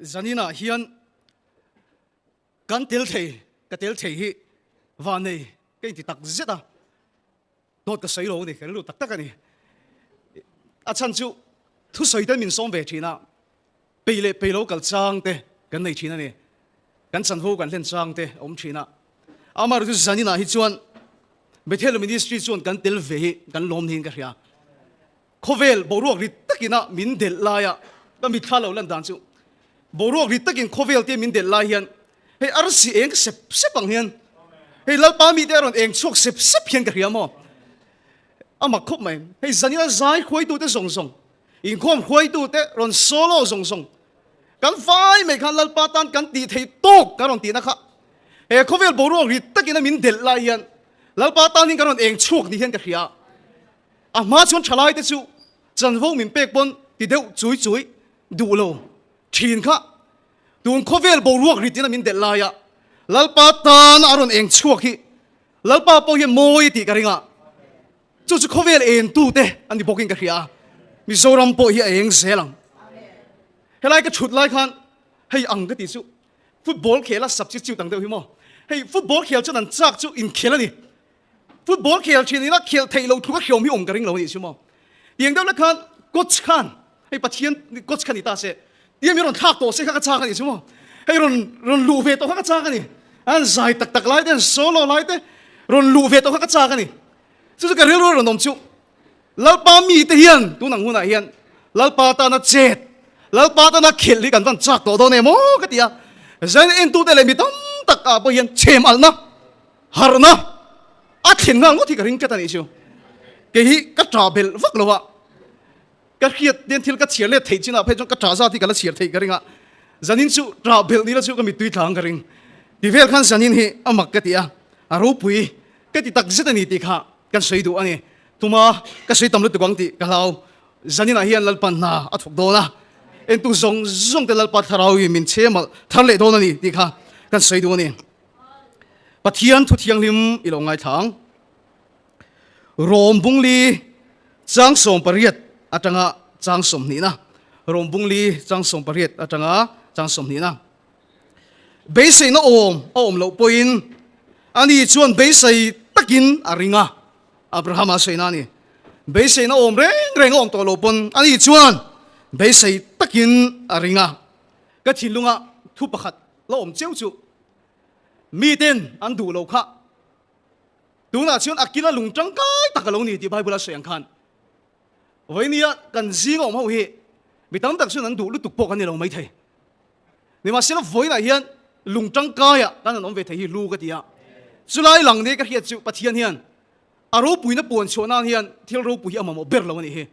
Zaninah hian kan tel thei, ka tel thei hi vanei ka inti tak zet a, dawt ka sawi lo a ni, ka rilru tak tak a ni. A chhan chu thusawi ten min sawm ve thin a, pei leh pei lo kal chang te kan nei thin a ni. Kan chanvo kan hlen chang te a awm thin a. Amaherawhchu zaninah hi chuan Bethel Ministry chuan kan tel ve hi kan lawm niin ka hria. Khawvel boruak rit takin a min delh laia ka mitthla lo lan dan chu boruak rit takin khawvel te min delh lai hian hei arsi eng sep sep ang hian hei Lalpa mite a rawn eng chhuak sep sep hian ka hria maw? A mak khawp mai. Hei zanina zai hruaitute zawng zawng, inkhawm hruaitute rawn solo zawng zawng kan vai mai khan Lalpa tan kan tih theih tawk kan rawn tihna kha he khawvel boruak rit takin a min delh lai hian Lalpa tanin kan rawn eng chhuak ni hian ka hria. A hma chuan thalai te chu chanvo min pek pawn ti deuh chui chui duh lo thin kha. Tun khawvel boruak rit in a min delh lai a, Lalpa tan a rawn eng chhuak hi Lalpa pawh hian mawi tih ka ring a, chu chu khawvel eng tu te a ni bawk in ka hria a, Mizoram pawh hi a eng zel ang. Helai ka thut lai khan hei ang ka tih chu football khel a substitute ang deuh hi maw? Hei football khel chuan an chak chu inkhel a ni. Football khel thin ila khelh theih loh tluk a hriawm hi awm ka ring lo a nih chu maw. Tiang deuh la khan coach khan hei Pathian coach kha ni ta se tiang mi rawn thlak tawh se kha ka chak a nih chu maw. Hei rawn rawn luh ve tawh kha ka chak a ni. An zai tak tak lai te an solo lai te rawn luh ve tawh kha ka chak a ni. Chu chu ka rilru rawn awm chu Lalpa mi te hian tun ang hunah hian Lalpa tana chet Lalpa tana khelh hi kan van chak tawh dawn em aw ka ti a. Zain entute leh mi tam tak ah pawh hian chhem alhna Harhna a thlen nghal ngawt hi ka ring tlat a nih chu. Kei hi ka ṭah belh vak lo a, ka hriat ten thil ka chhiar let theih chinah phei chuan ka ṭah zat hi ka la chhiar theih ka ring a, zanin chu ṭah belh ni la chu ka mittui tlang ka ring. Ti vel khan zanin hi a mak ka ti a, a ropui ka ti tak zet a ni tih kha kan sawi duh a ni. Tuma ka sawi tam lutuk ang tih ka hlau. Zaninah hian Lalpa hna a thawk dawn a, entu zawng zawng te Lalpa thlarau in min chhe malh thar leh dawn a ni tih kha kan sawi duh a ni. Pathian thu thianghlim i lo ngaithla ang. Rom bungli chang 18 atanga chang 20na. Rom bungli chang 18 atanga chang 20na. Beiseina awm a awm loh pawhin ani chuan beisei takin a ring a. Abrahama sawiina a ni. Beiseina awm reng reng a awm tawh loh pawn ani chuan beisei takin a ring a. Ka thinlunga thu pakhat la awm cheu chu miten an duh lo kha tunah chuan a kila lung tangkai tak a lo ni tih Bible a sawi ang khan vawinia kan zing awm ho hi mi tam tak chuan an duh lutuk pawh kan ni lo maithei. Nimahsela vawiinah hian lung tangkaiah kan han awm ve thei hi lu ka ti a. Chulai lang nia ka hriat chu Pathian hian a ropuina puan chhuah nan hian thil ropui hi a mamawh ber lo a nih hi.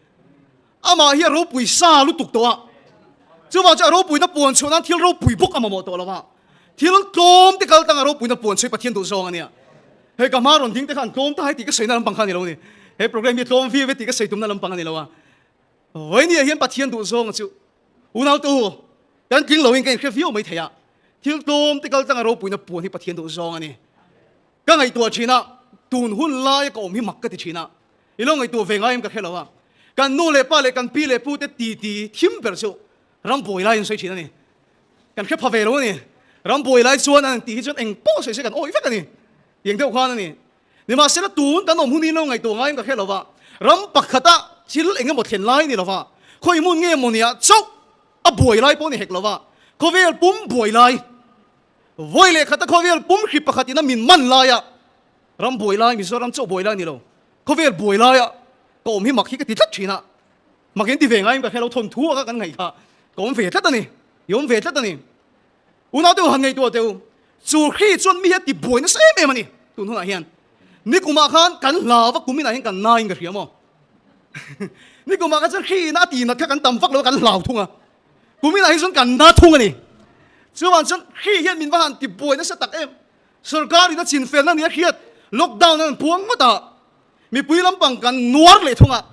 Amah hi a ropui sa lutuk tawh a, chuvang chu a ropuina puan chhuah nan thil ropui bawk a mamawh tawh lo a. Thil tlawm te kal tang a ropuina puan chhuah hi Pathian duh zawng a nia. Hei ka hma rawn ding te khan tlawm ta hai tih ka sawi na lampang kha a ni lo a ni. He program hi tlawm viau e tih ka sawi tumna lampang a ni lo a. Vawinia hian Pathian duh zawng chu unautu kan tling loin ka inhre viau mai thei a, thil tlawm te kal tang a ropuina puan hi Pathian duh zawng a ni. Ka ngaihtuah thin a, tun hun laia ka awm hi mak ka ti thin a, i lo ngaihtuah ve ngai em ka hre lo a, kan nu leh pa leh kan pi leh pu te ti ti thim ber chu ram buai lai an sawi thin a ni. Kan hre pha ve lo a ni. Ram buai lai chuan an tih hi chuan eng pawh sawi se kan awih vek a ni. Tiang deuh khan a ni. Nimahsela tun kan awm hun hi lo ngaihtuah ngai em ka hre lo a, ram pakhata thil eng emaw thlen lai ni lo va, khawi hmun nge maw nia chauh a buai lai pawh ni hek lo va, khawvel pum buai lai, Vawi leh khata khawvel pum hri pakhat ina min man laia ram buai lai, Mizoram chauh buai lai ni lo, khawvel buai laia ka awm hi mak hi ka ti tlat thin a, mak in ti ve ngaiin ka hre lo, thawnthu anga kan ngaih kha ka awm ve tlat a ni, i awm ve tlat a ni. Unau te u han ngaihtuah teh u, chu hri chuan mi hi a ti buai nasa em em a ni tun hunah hian. Nikumah khan kan hlau a, kuminah hian kan naiin ka hria maw? Nikumah khan chuan hri ina a ti nat kha kan tam vak lo a, kan hlau thung a. Kuminah hi chuan kan na thung a ni. Chuvang chuan hri hian min va han ti buai nasa tak em. Sorkar in a chinfelna nia hriat lockdown an puang ngawt a, mipui lampang kan nuar leh thung a.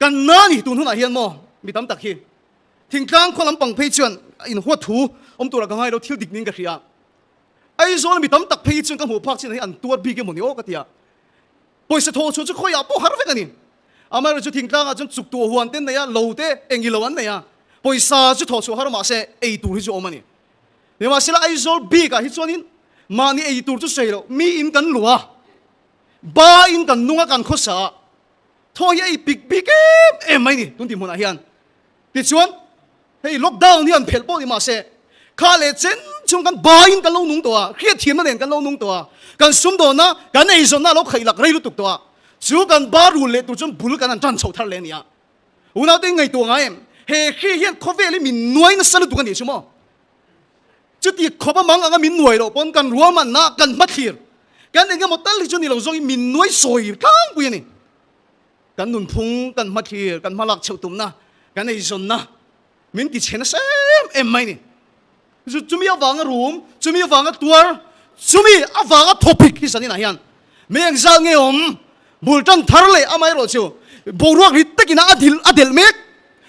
Kan na ni tun hunah hian maw mi tam tak hi thingtlang khaw lampang phei chuan inhuat thu awm turah ka ngai lo thil dik niin ka hria. Aizawl mi tam tak phei hi chuan ka hmuh phak chin ah hi an tuar bik emaw ni aw ka ti a. Pawisa thaw chhuah chu khawiah pawh har vek a ni. Amaherawhchu thingtlangah chuan chuk tuah huan te an nei a, lo te eng ilo an nei a. Pawisa chu thawh chhuah har mah se ei tur hi chu awm a ni. Nimahsela Aizawl bik ah hi chuanin mahni ei tur chu sawi loh, mi in kan luh a, ba in kan nung a kan khawsa a, thaw hi a ei pik bik em em mai ni tun tih hmunah hian. Tichuan hei lockdown hi an phelh pawh ni mah se kha leh chen chung kan ba in kan lo nung tawh a, hriatthiamna nen kan lo nung tawh a, kan sumdawnna kan eizawnna a lo khaih lak rei lutuk tawh a, chu kan ba rul leh tur chuan bul kan han tan chho thar leh a ni a. Unaute in ngaihtuah ngai em? He hri hian khawvel hi min nuai nasa lutuk a nih chu maw? Chuti khawp a mang anga min nuai loh pawn kan ruahmanna kan hmathlir kan eng emaw tal hi chu ni lo zawngin min nuai sawi tlangpui a ni. Kan nunphung, kan hmathlir, kan hmalak chhoh tumna, kan eizawnna min ti chhe nasa em em mai ni. Chu chumi avanga rum, chumi avanga tuar, chumi avanga thawpik hi zaninah hian mi engzal nge awm bul tan thar leh amaherawh chu boruak ri takin a dil a delh mek.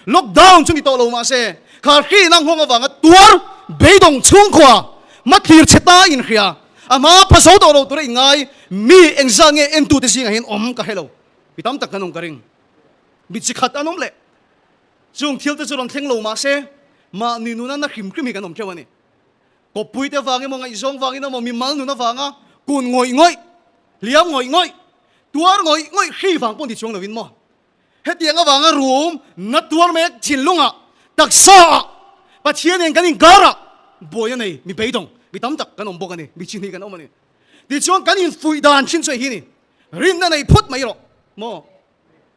Lockdown chu ni tawh lo mahse khar hriin a nghawng avanga tuar beidawng chhungkhua hmathlir chhe ta inhria a hma pha zo tawh lo tura inngai mi engzal nge entute zingah hian awm ka hre lo. Mi tam tak kan awm ka ring. Mi chi khat an awm leh. Chung thil te chu rawn thleng lo mah se, mahni nuna na hrim hrim hi kan awm theuh a ni. Kawppui te vang emaw, ngaihzawng vangin emaw, mimal nun avanga kun ngawih ngawih, hliam ngawih ngawih, tuar ngawih ngawih hri vang pawh ni chuang lovin maw? Hetiang avanga rum na tuar mek thinlungah, taksaah, Pathian nen kan inkarah buai a nei, mi beidawng, mi tam tak kan awm bawk a ni, mi chinhnih kan awm a ni. Tichuan kan infuih dan thin chu hei hi a ni, rinna nei phawt mai rawh maw?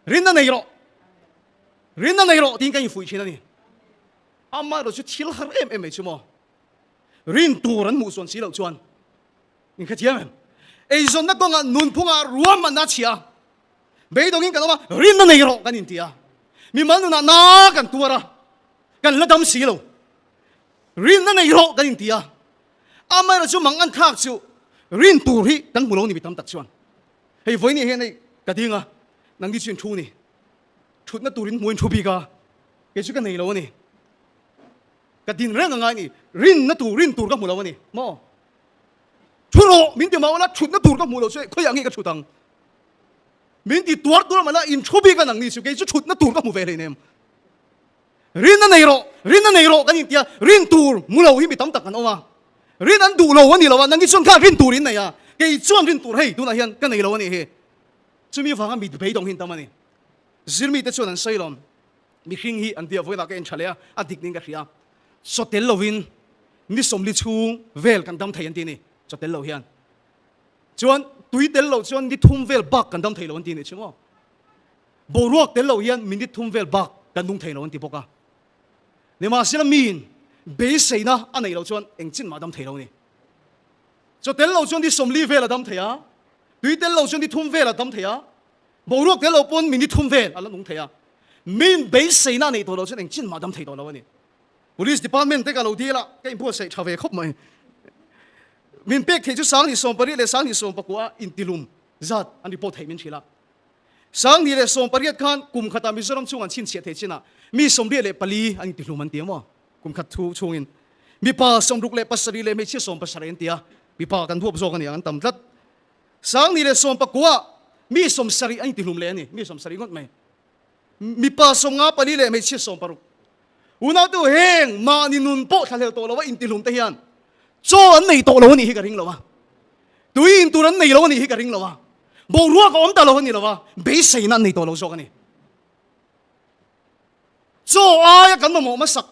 Rinna nei rawh. Rinna nei rawh tiin ka infuih thin a ni. Amaherawh chu thil har em em mai chu maw? Rin tur an hmuh chuan si loh chuan in hrethiam em? Eizawnna kawngah nunphungah ruahmanna a chhia a, beidawngin kan awm a, rinna nei rawh kan inti a. Mimal nunah na kan tuar a, kan la dam si lo. Rinna nei rawh kan inti a. Amaherawh chu mang an thlak chu rin tur hi kan hmu lo ni mi tam tak chuan. Hei vawiin hian hei ka ding a, nangni chu in thu ni. Thutna turin hmuin thu bik a, kei chu ka nei lo a ni. Ka din reng a ngai ni, rinna tur, rin tur ka hmu lo a ni. Maw? Thu rawh, min ti mah ula, thutna tur ka hmuh loh chu khawiah nge ka thut ang? Min ti tuar tuar mah la, in thu bik a nang ni chu, kei chu thutna tur ka hmu ve hleinem. Rinna nei rawh, rinna nei rawh kan intia, rin tur hmu lo hi mi tam tak an awm a. Rin an duh lo a ni lo a, nang hi chuan khan rin tur in nei a, kei chuan rin tur hei tunah hian ka nei lo a nih hi. Chumi vanga mi beidawng hi an tam a ni. Zirmite chuan an sawi lawm, mihring hi an tia vawilah ka en tha leh a, a dik niin ka hria. Chaw tel lovin ni sawmli chhung vel kan dam thei an ti a ni, chaw tel lo hian. Chuan tui tel loh chuan ni thum vel bak kan dam thei lo an ti a nih chu maw. Boruak tel loh hian minute thum vel bak kan nung thei lo an ti bawk a. Nimahsela miin beiseina a neih loh chuan engchin mah a dam thei lo a ni. Chaw tel loh chuan ni 40 vel a dam thei a, tui tel loh chuan ni thum vel a dam thei a, boruak tel loh pawn minute thum vel a la nung thei a. Miin beiseina a neih tawh loh chuan engchin mah a dam thei tawh lo a ni. Police department te ka lo dil a, ka inbuatsaih tha ve khawp mai. Min pek theih chu 10 18 leh 10 19 intilum zat an report theih min hrilh a. 1018 khan kum khatah Mizoram chhung an chhinchhiah thei chinah mi 84 an intihlum an ti a maw? Kum khat thu chhungin mipa 67 leh hmeichhia 70 an ti a, mipa kan huap zawk a ni ang an tam tlat. 1019 mi 70 an intihlum leh a ni, mi 70 ngawt mai. Mipa 54 leh hmeichhia 60. Unautu heng mahni nun pawh thlahlel tawh lo a intihlum te hian chaw an nei tawh lo a nih hi ka ring lo a. Tui in tur an nei lo a nih hi ka ring lo a. Boruak a awm ta lo a ni lo a, beiseina an nei tawh lo zawk a ni. Chaw aia kan mamawh hmasak,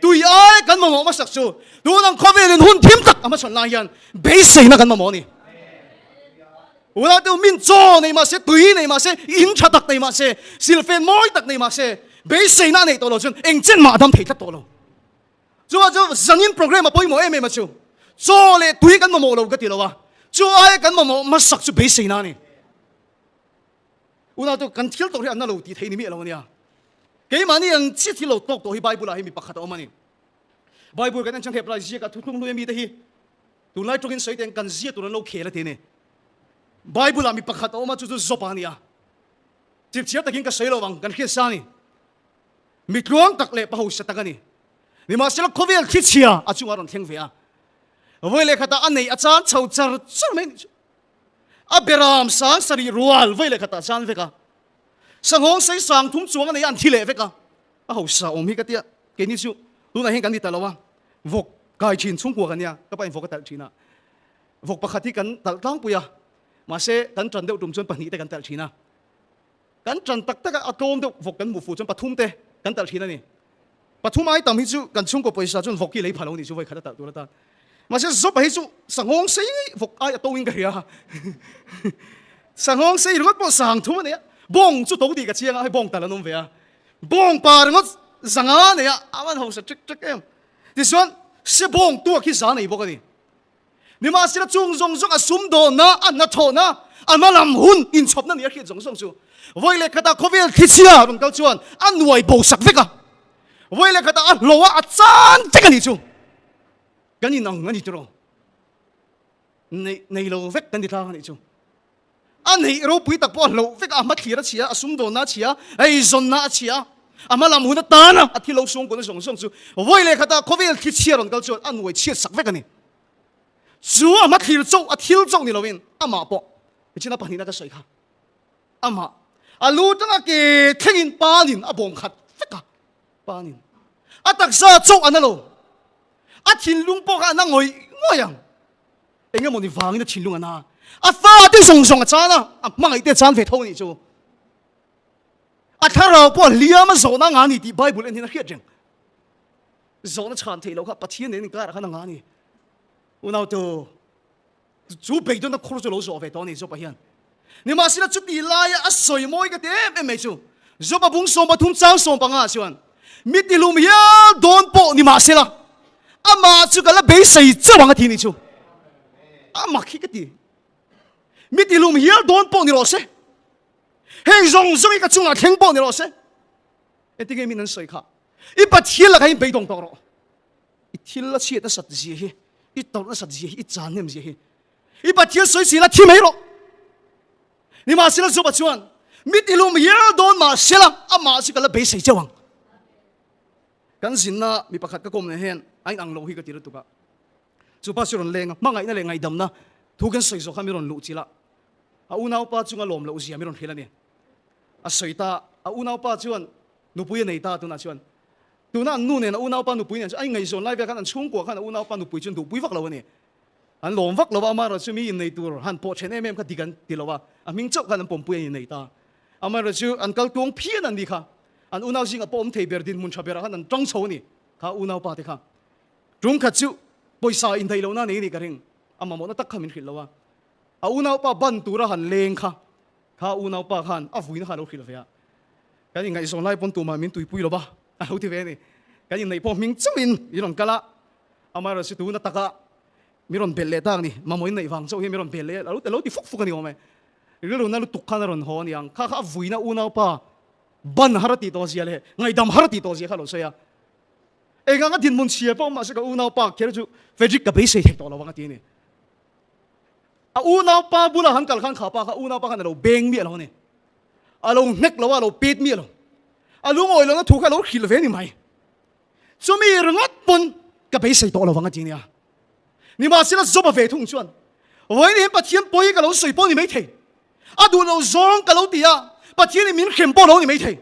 tui aia kan mamawh hmasak chu tun ang khawvelin hun thim tak a hmachhawn lai hian beiseina kan mamawh a ni. Unau min chaw nei mah se, tui nei mah se, in tha tak nei mah se, silfen mawi tak nei mah se, beiseina a neih tawh lo chuan eng chen mah a dam thei tlat tawh lo. Chuvang chu zanin program a pawimawh em em a chu. Chaw leh tui kan mamawh lo ka ti lo a, chu aia kan mamawh hmasak chu beiseina a ni. Unau chu kan thil tawh hi an na lo tih theih ni miah lo a nia. Keimahni ang chiah thil lo tawk tawh hi Bible ah hi mi pakhat a awm a ni. Bible kan en chuan Hebrai ziakah thuthlung hlui a mite hi tunlai tawngin sawi teng kan zia tur an lo khel a ti a ni. Bible ah mi pakhat a awm a chu chu Job-a a ni a. Chipchiar takin ka sawi lo ang kan hriat sa a ni. Mi tluang tak leh pahausa tak a ni. Nimahsela khawvel thlichhia a chungah a rawn thleng ve a. Vawi leh khatah a neih a chan chho char char mai a nih chu. A beram sang sarih rual vawi leh khatah a chan vek a. Sanghawng sei sang thum chuang a nei a an thi leh vek a. A hausa awm hi ka tia. Keini chu tunah hian kan ni ta lo a, vawk kai thin chhungkua kan nia, ka pain vawk a talh thin a. Vawk pakhat hi kan talh tlangpui a, mahse kan tan deuh tum chuan pahnihte kan talh thin a. Kan tan tak tak a, a tlawm deuh vawk kan hmuh fuh chuan pathumte kan talh thin a ni. Pathum ai tam hi chu kan chhungkaw pawisa chuan vawk hi lei pha lo ni chu vawikhat a talh tur atan. Mahse Zopa hi chu sanghawng sei vawk ai a to in ka hria. Sanghawng sei ringawt pawh sang thum a nei a, bawng chu to tih ka chiang a, hei bawng talh an awm ve a. Bawng pa ringawt zanga a nei a, a van hausa ṭek ṭek em. Tichuan se bawng tuak hi za nei bawk a ni. Nimahsela chung zawng zawng a sumdawnna, a hnathawhna, a hmalam hun inchhawpna nia hriat zawng zawng chu vawi leh khatah khawvel thlichhia rawn kal chuan a nuai bo sak vek a, vawi leh khatah a hlawh a, a chan vek a nih chu. Kan inang a ni tiraw? Neih nei lo vek kan ti tlang a nih chu. A neih ropui tak pawh a hlauh vek a, a hmathlir a chhia, a sumdawnna a chhia, a eizawnna a chhia, a hmalam hun atana a thil lo suangkuahna zawng zawng chu vawi leh khatah khawvel thlichhia rawn kal chuan a nuai chhiat sak vek a ni. Chu a hmathlir chauh, a thil chauh ni loin amah pawh, michina pahnihna ka sawi kha, amah a lu tanga ke thlengin panin a bawm khat vek a, panin a taksa chauh a na lo, a thinlung pawh kha a na ngawih ngawih ang. Eng emaw ni vangin a thinlung a na. A fate zawng zawng a chan a, a hmangaih te a chan ve tho a nih chu. A thlarau pawh a hliam a zawhna nga a ni tih Bible en hian a hriat reng. Zawhna chhan theih loh kha Pathian nen inkarah khan a nga a ni. Unautu, chu beidawnna khur chu lo zawh ve tawh a ni Job-a hian. Nimahsela chuti laia a sawi mawi ka ti em em mai chu, Job-a bung 13 chang 15 ah chuan, Mi tihlum hial dawn pawh nimahsela amah chu ka la beisei chauh ang a ti nih chu. A mak hi ka ti. Mi tihlum hial dawn pawh ni rawh se. Hei zawng zawng hi ka chungah thleng pawh ni rawh se. Engtin nge min an sawi kha? I Pathian lakah hian beidawng tawh rawh. I thil a chhiat nasat zia hi, i tawrh nasat zia hi, i chan hnem zia hi. I Pathian sawi si la thi mai rawh. Nimahsela Joba chuan, Mi tilum hial dawn mahsela amah chu ka la beisei chauh ang. Kan zinna mi pakhat ka kawm nen hian a inang lo hi ka ti lutuk a. Chu pa chu rawn leng a, hmangaihna leh ngaihdamna thu kan sawi zawh kha mi rawn luh chilh a. A unaupa chunga lawm loh zia mi rawn hrilh a ni. A sawi ta, a unaupa chuan nupui a nei ta tunah chuan. Tuna an nu nen a unaupa nupui nen chu a ingaihzawn lai vel khan an chhungkua khan a unaupa nupui chu an duhpui vak lo a ni. An lawm vak lo a, amaherawhchu mi innei tur han pawh then em em kha dik an ti lo a, a hming chauh khan an pawmpui an innei ta. Amaherawhchu an kal tuang phian an ni kha, an unau zingah pawh awm thei ber dinhmun tha berah khan an tang chho a ni kha unau pa te kha. Tum khat chu pawisa indaih lohna nei a nih ka ring, a mamawhna tak kha min hrilh lo a, a unaupa ban tura han leng kha, kha unaupa khan a vuina kha a lo hrilh ve a, kan inngaihzawn lai pawn tumah min tuipui lo va, a lo ti ve a ni. Kan inneih pawh hming chauhin min rawn kal a, Amaherawhchu tuna taka mi rawn belh leh tak a ni, mamawh inneih vang chauh hian mi rawn belh leh a lo ti fuk fuk a ni awm e. Rilruna lutuk khan a rawn haw a ni ang, kha kha a vuina unaupa ban har a tih tawh zia leh ngaihdam har a tih tawh zia kha a lo sawi a. Eng anga dinhmun chhia pawh mahse ka unaupa kher chu Frederick ka beisei thei tawh lo ang a ti a ni. A unaupa bula han kal khan kha pa kha unaupa khan a lo beng miah lo a ni. A lo hnek lo a, a lo pet miah lo. A lungawi lohna thu kha a lo hrilh ve a ni mai. Chumi ringawt pawn ka beisei tawh lo vang a ti nia. Nimahsela Job-a ve thung chuan, Vawiin hian Pathian pawi ka lo sawi pawh ni maithei. A duh lo zawng ka lo ti a, Pathianin min hrem pawh lo ni maithei.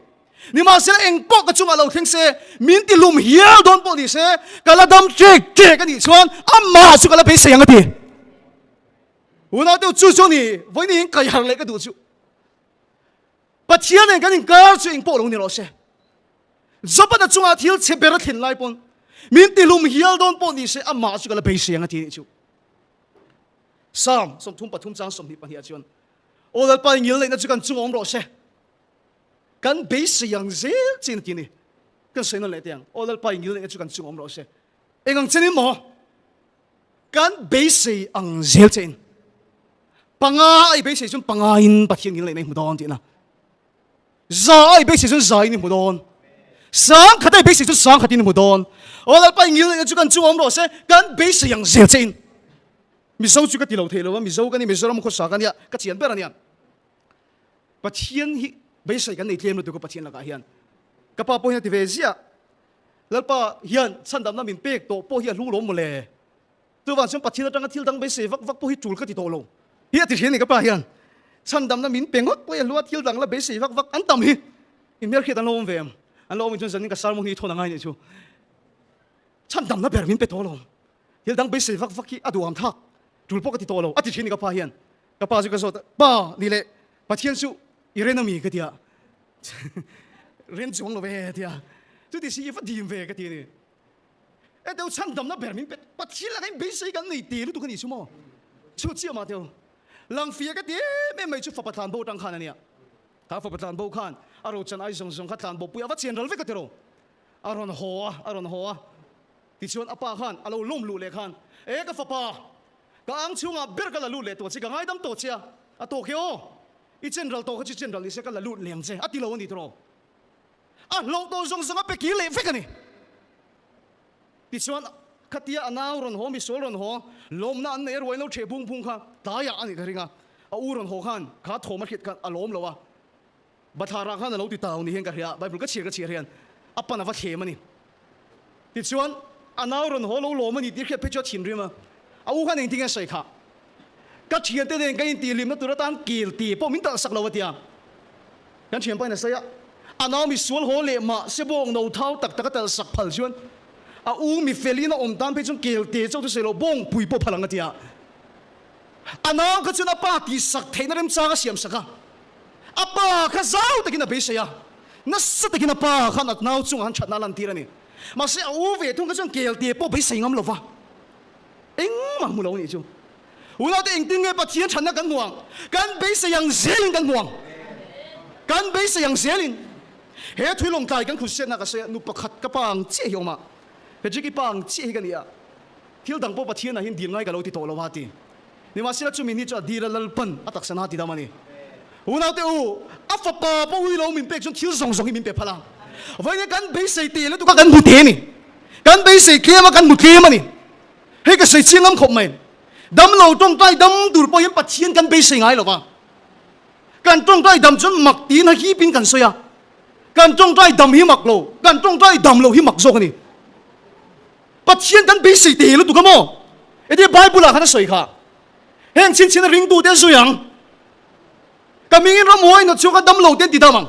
Nimahsela eng pawh ka chungah lo thleng se, min ti lum hial dawn pawh ni se, ka la dam ṭek ṭek a nih chuan amah chu ka la beisei ang a ti. Unau deuh chu chu a ni, vawiin hian kaiharh leh ka duh chu. Pathian nen kan inkar chu eng pawh lo ni rawh se. Job-a chungah thil chhe ber a thlen lai pawn min tihlum hial dawn pawh ni se amah chu ka la beisei ang a ti nih chu. Psalm 33 chang 22 ah chuan Aw Lalpa i ngil neihna chu kan chungah awm rawh se. Kan beisei ang zel chin a ti ni. Kan sawi nawn leh teh ang. Aw Lalpa i ngil neihna chu kan chungah awm rawh se. Eng ang chen in maw? Kan beisei ang zel che in. Panga a i beisei chuan panga in Pathian ngil neihna i hmu dawn tihna. Za a i beisei chuan za in i hmu dawn. Sangkhat a i beisei chuan sangkhat in i hmu dawn. Aw Lalpa i ngil neihna chu kan chungah awm rawh se, kan beisei ang zel che in. Mizo chu ka ti lo thei lo a, Mizo ka ni, Mizoram khawsa ka nia, ka chian ber a nia. Pathian hi beisei kan nei tlem lutuk a Pathian lakah hian. Ka pa pawh hian a ti ve ziah. Lalpa hian chhandamna min pek tawh pawh hi a hlu lawm mawle. Chuvang chuan Pathian atanga thil dang beisei vak vak pawh hi tul ka ti tawh lo. Hi a ti thin a ni ka pa hian. Chhandamna min pe ngawt pawh hi a hlu a, thil dang la beisei vak vak an tam hi. I hmelhriat an lo awm ve em? An lo awm in chuan zanin ka sermon hi i thawn a ngai nih chu. Chhandamna ber min pe tawh lo. Thil dang beisei vak vak hi a duham thlak tul pawh ka ti tawh lo a ti thin ni ka pa hian. Ka pa chu ka zawt a, Pa ni leh Pathian chu i ren ami ka ti a, Ren chuang lo ve ti a, chuti si i va dim ve ka ti a ni. E deuh chhandamna ber min pe, Pathian lakah in beisei kan nei te lutuk a nih chu maw? Chu chiah mah teu. Langfia ka ti em em mai chu fapa tlanbo atang khan a nia. Kha fapa tlanbo khan a rochan ai zawng zawng kha tlanbo pui a va chian ral vek a tiraw. A rawn haw a, a rawn haw a. Tichuan a pa khan a lo lawm luh leh khan, E ka fapa, ka ang chhungah ber ka la lut leh tawh che, ka ngaidam tawh che a, a tawk e aw. I chen ral tawh kha chu chen ral ni se ka la lut leh ang che, a ti lo a ni tiraw. A hlauh tawh zawng zawng a pe kir leh vek a ni. Tichuan khatia a nau rawn haw, misual rawn haw, lawmna an nei a ruai lo ṭheh bung bung kha tlaiah a nih ka ring a, a u rawn haw khan kha thawm a hriat khan a lawm lo a. Bathlarah khan a lo ti tau ni hian ka hria, Bible ka chhiar ka chhiar hian a pan a va thlem a ni. Tichuan, a nau rawn haw lo lawm a ni tih hriat phei chu a thinrim a, a u khan engtin nge a sawi khah? Ka thiante nen ka intihhlimna tur atan kel te pawh min talh sak lo a ti a. Kan thianpa in a sawi a, a nau mi sual haw leh mah se bawng no thau tak tak a talh sak phal chuan a u mi felin a awm tan phei chuan kel te chauh chu sawi lo bawng pui pawh phal ang a ti a. A nau kha chuan a pa tihsak theihna remchang a siam sak a. A pa kha zau takin a beisei a, nasa takin a pa khan a nau chungah han thatna a lantir a ni. Mahse a u ve thung kha chuan kel te pawh beisei ngam lova, engmah hmu lo a nih chu. Unaute engtin nge Pathian thatna kan hmu ang? Kan beisei ang zelin kan hmu ang. Kan beisei ang zelin. He thui lawngtlai kan khusiatna ka sawi a, nu pakhat ka pa ang chiah hi a awm a, Patrick i pa ang chiah hi ka ni a, thil dang pawh Pathianah hian dil ngai ka lo ti tawh lo a ti. Nimahsela chumi ni chu a dil a Lalpan a taksa na ti dam a ni. Unaute u, a fapa pawh ui lo min pek chuan thil zawng zawng hi min pe phal a. Vawiin kan beisei te lutuk a kan hmu te a ni. Kan beisei tlem a kan hmu tlem a ni. Hei ka sawi chiang ngam khawp mai. Damlo tawngtai dam tur pawh hian Pathian kan beisei ngai lo va. Kan tawngtai dam chuan mak tiin a hipin kan sawi a. Kan tawngtai dam hi mak lo, kan tawngtai dam lo hi mak zawk a ni. Pathian kan beisei te lutuk a maw? Eti Bible ah khan a sawi kha. Heng chhinchhin a ringtu te zui ang. Ka mingin ramhuai na chu ka dam lo ten ti dam ang.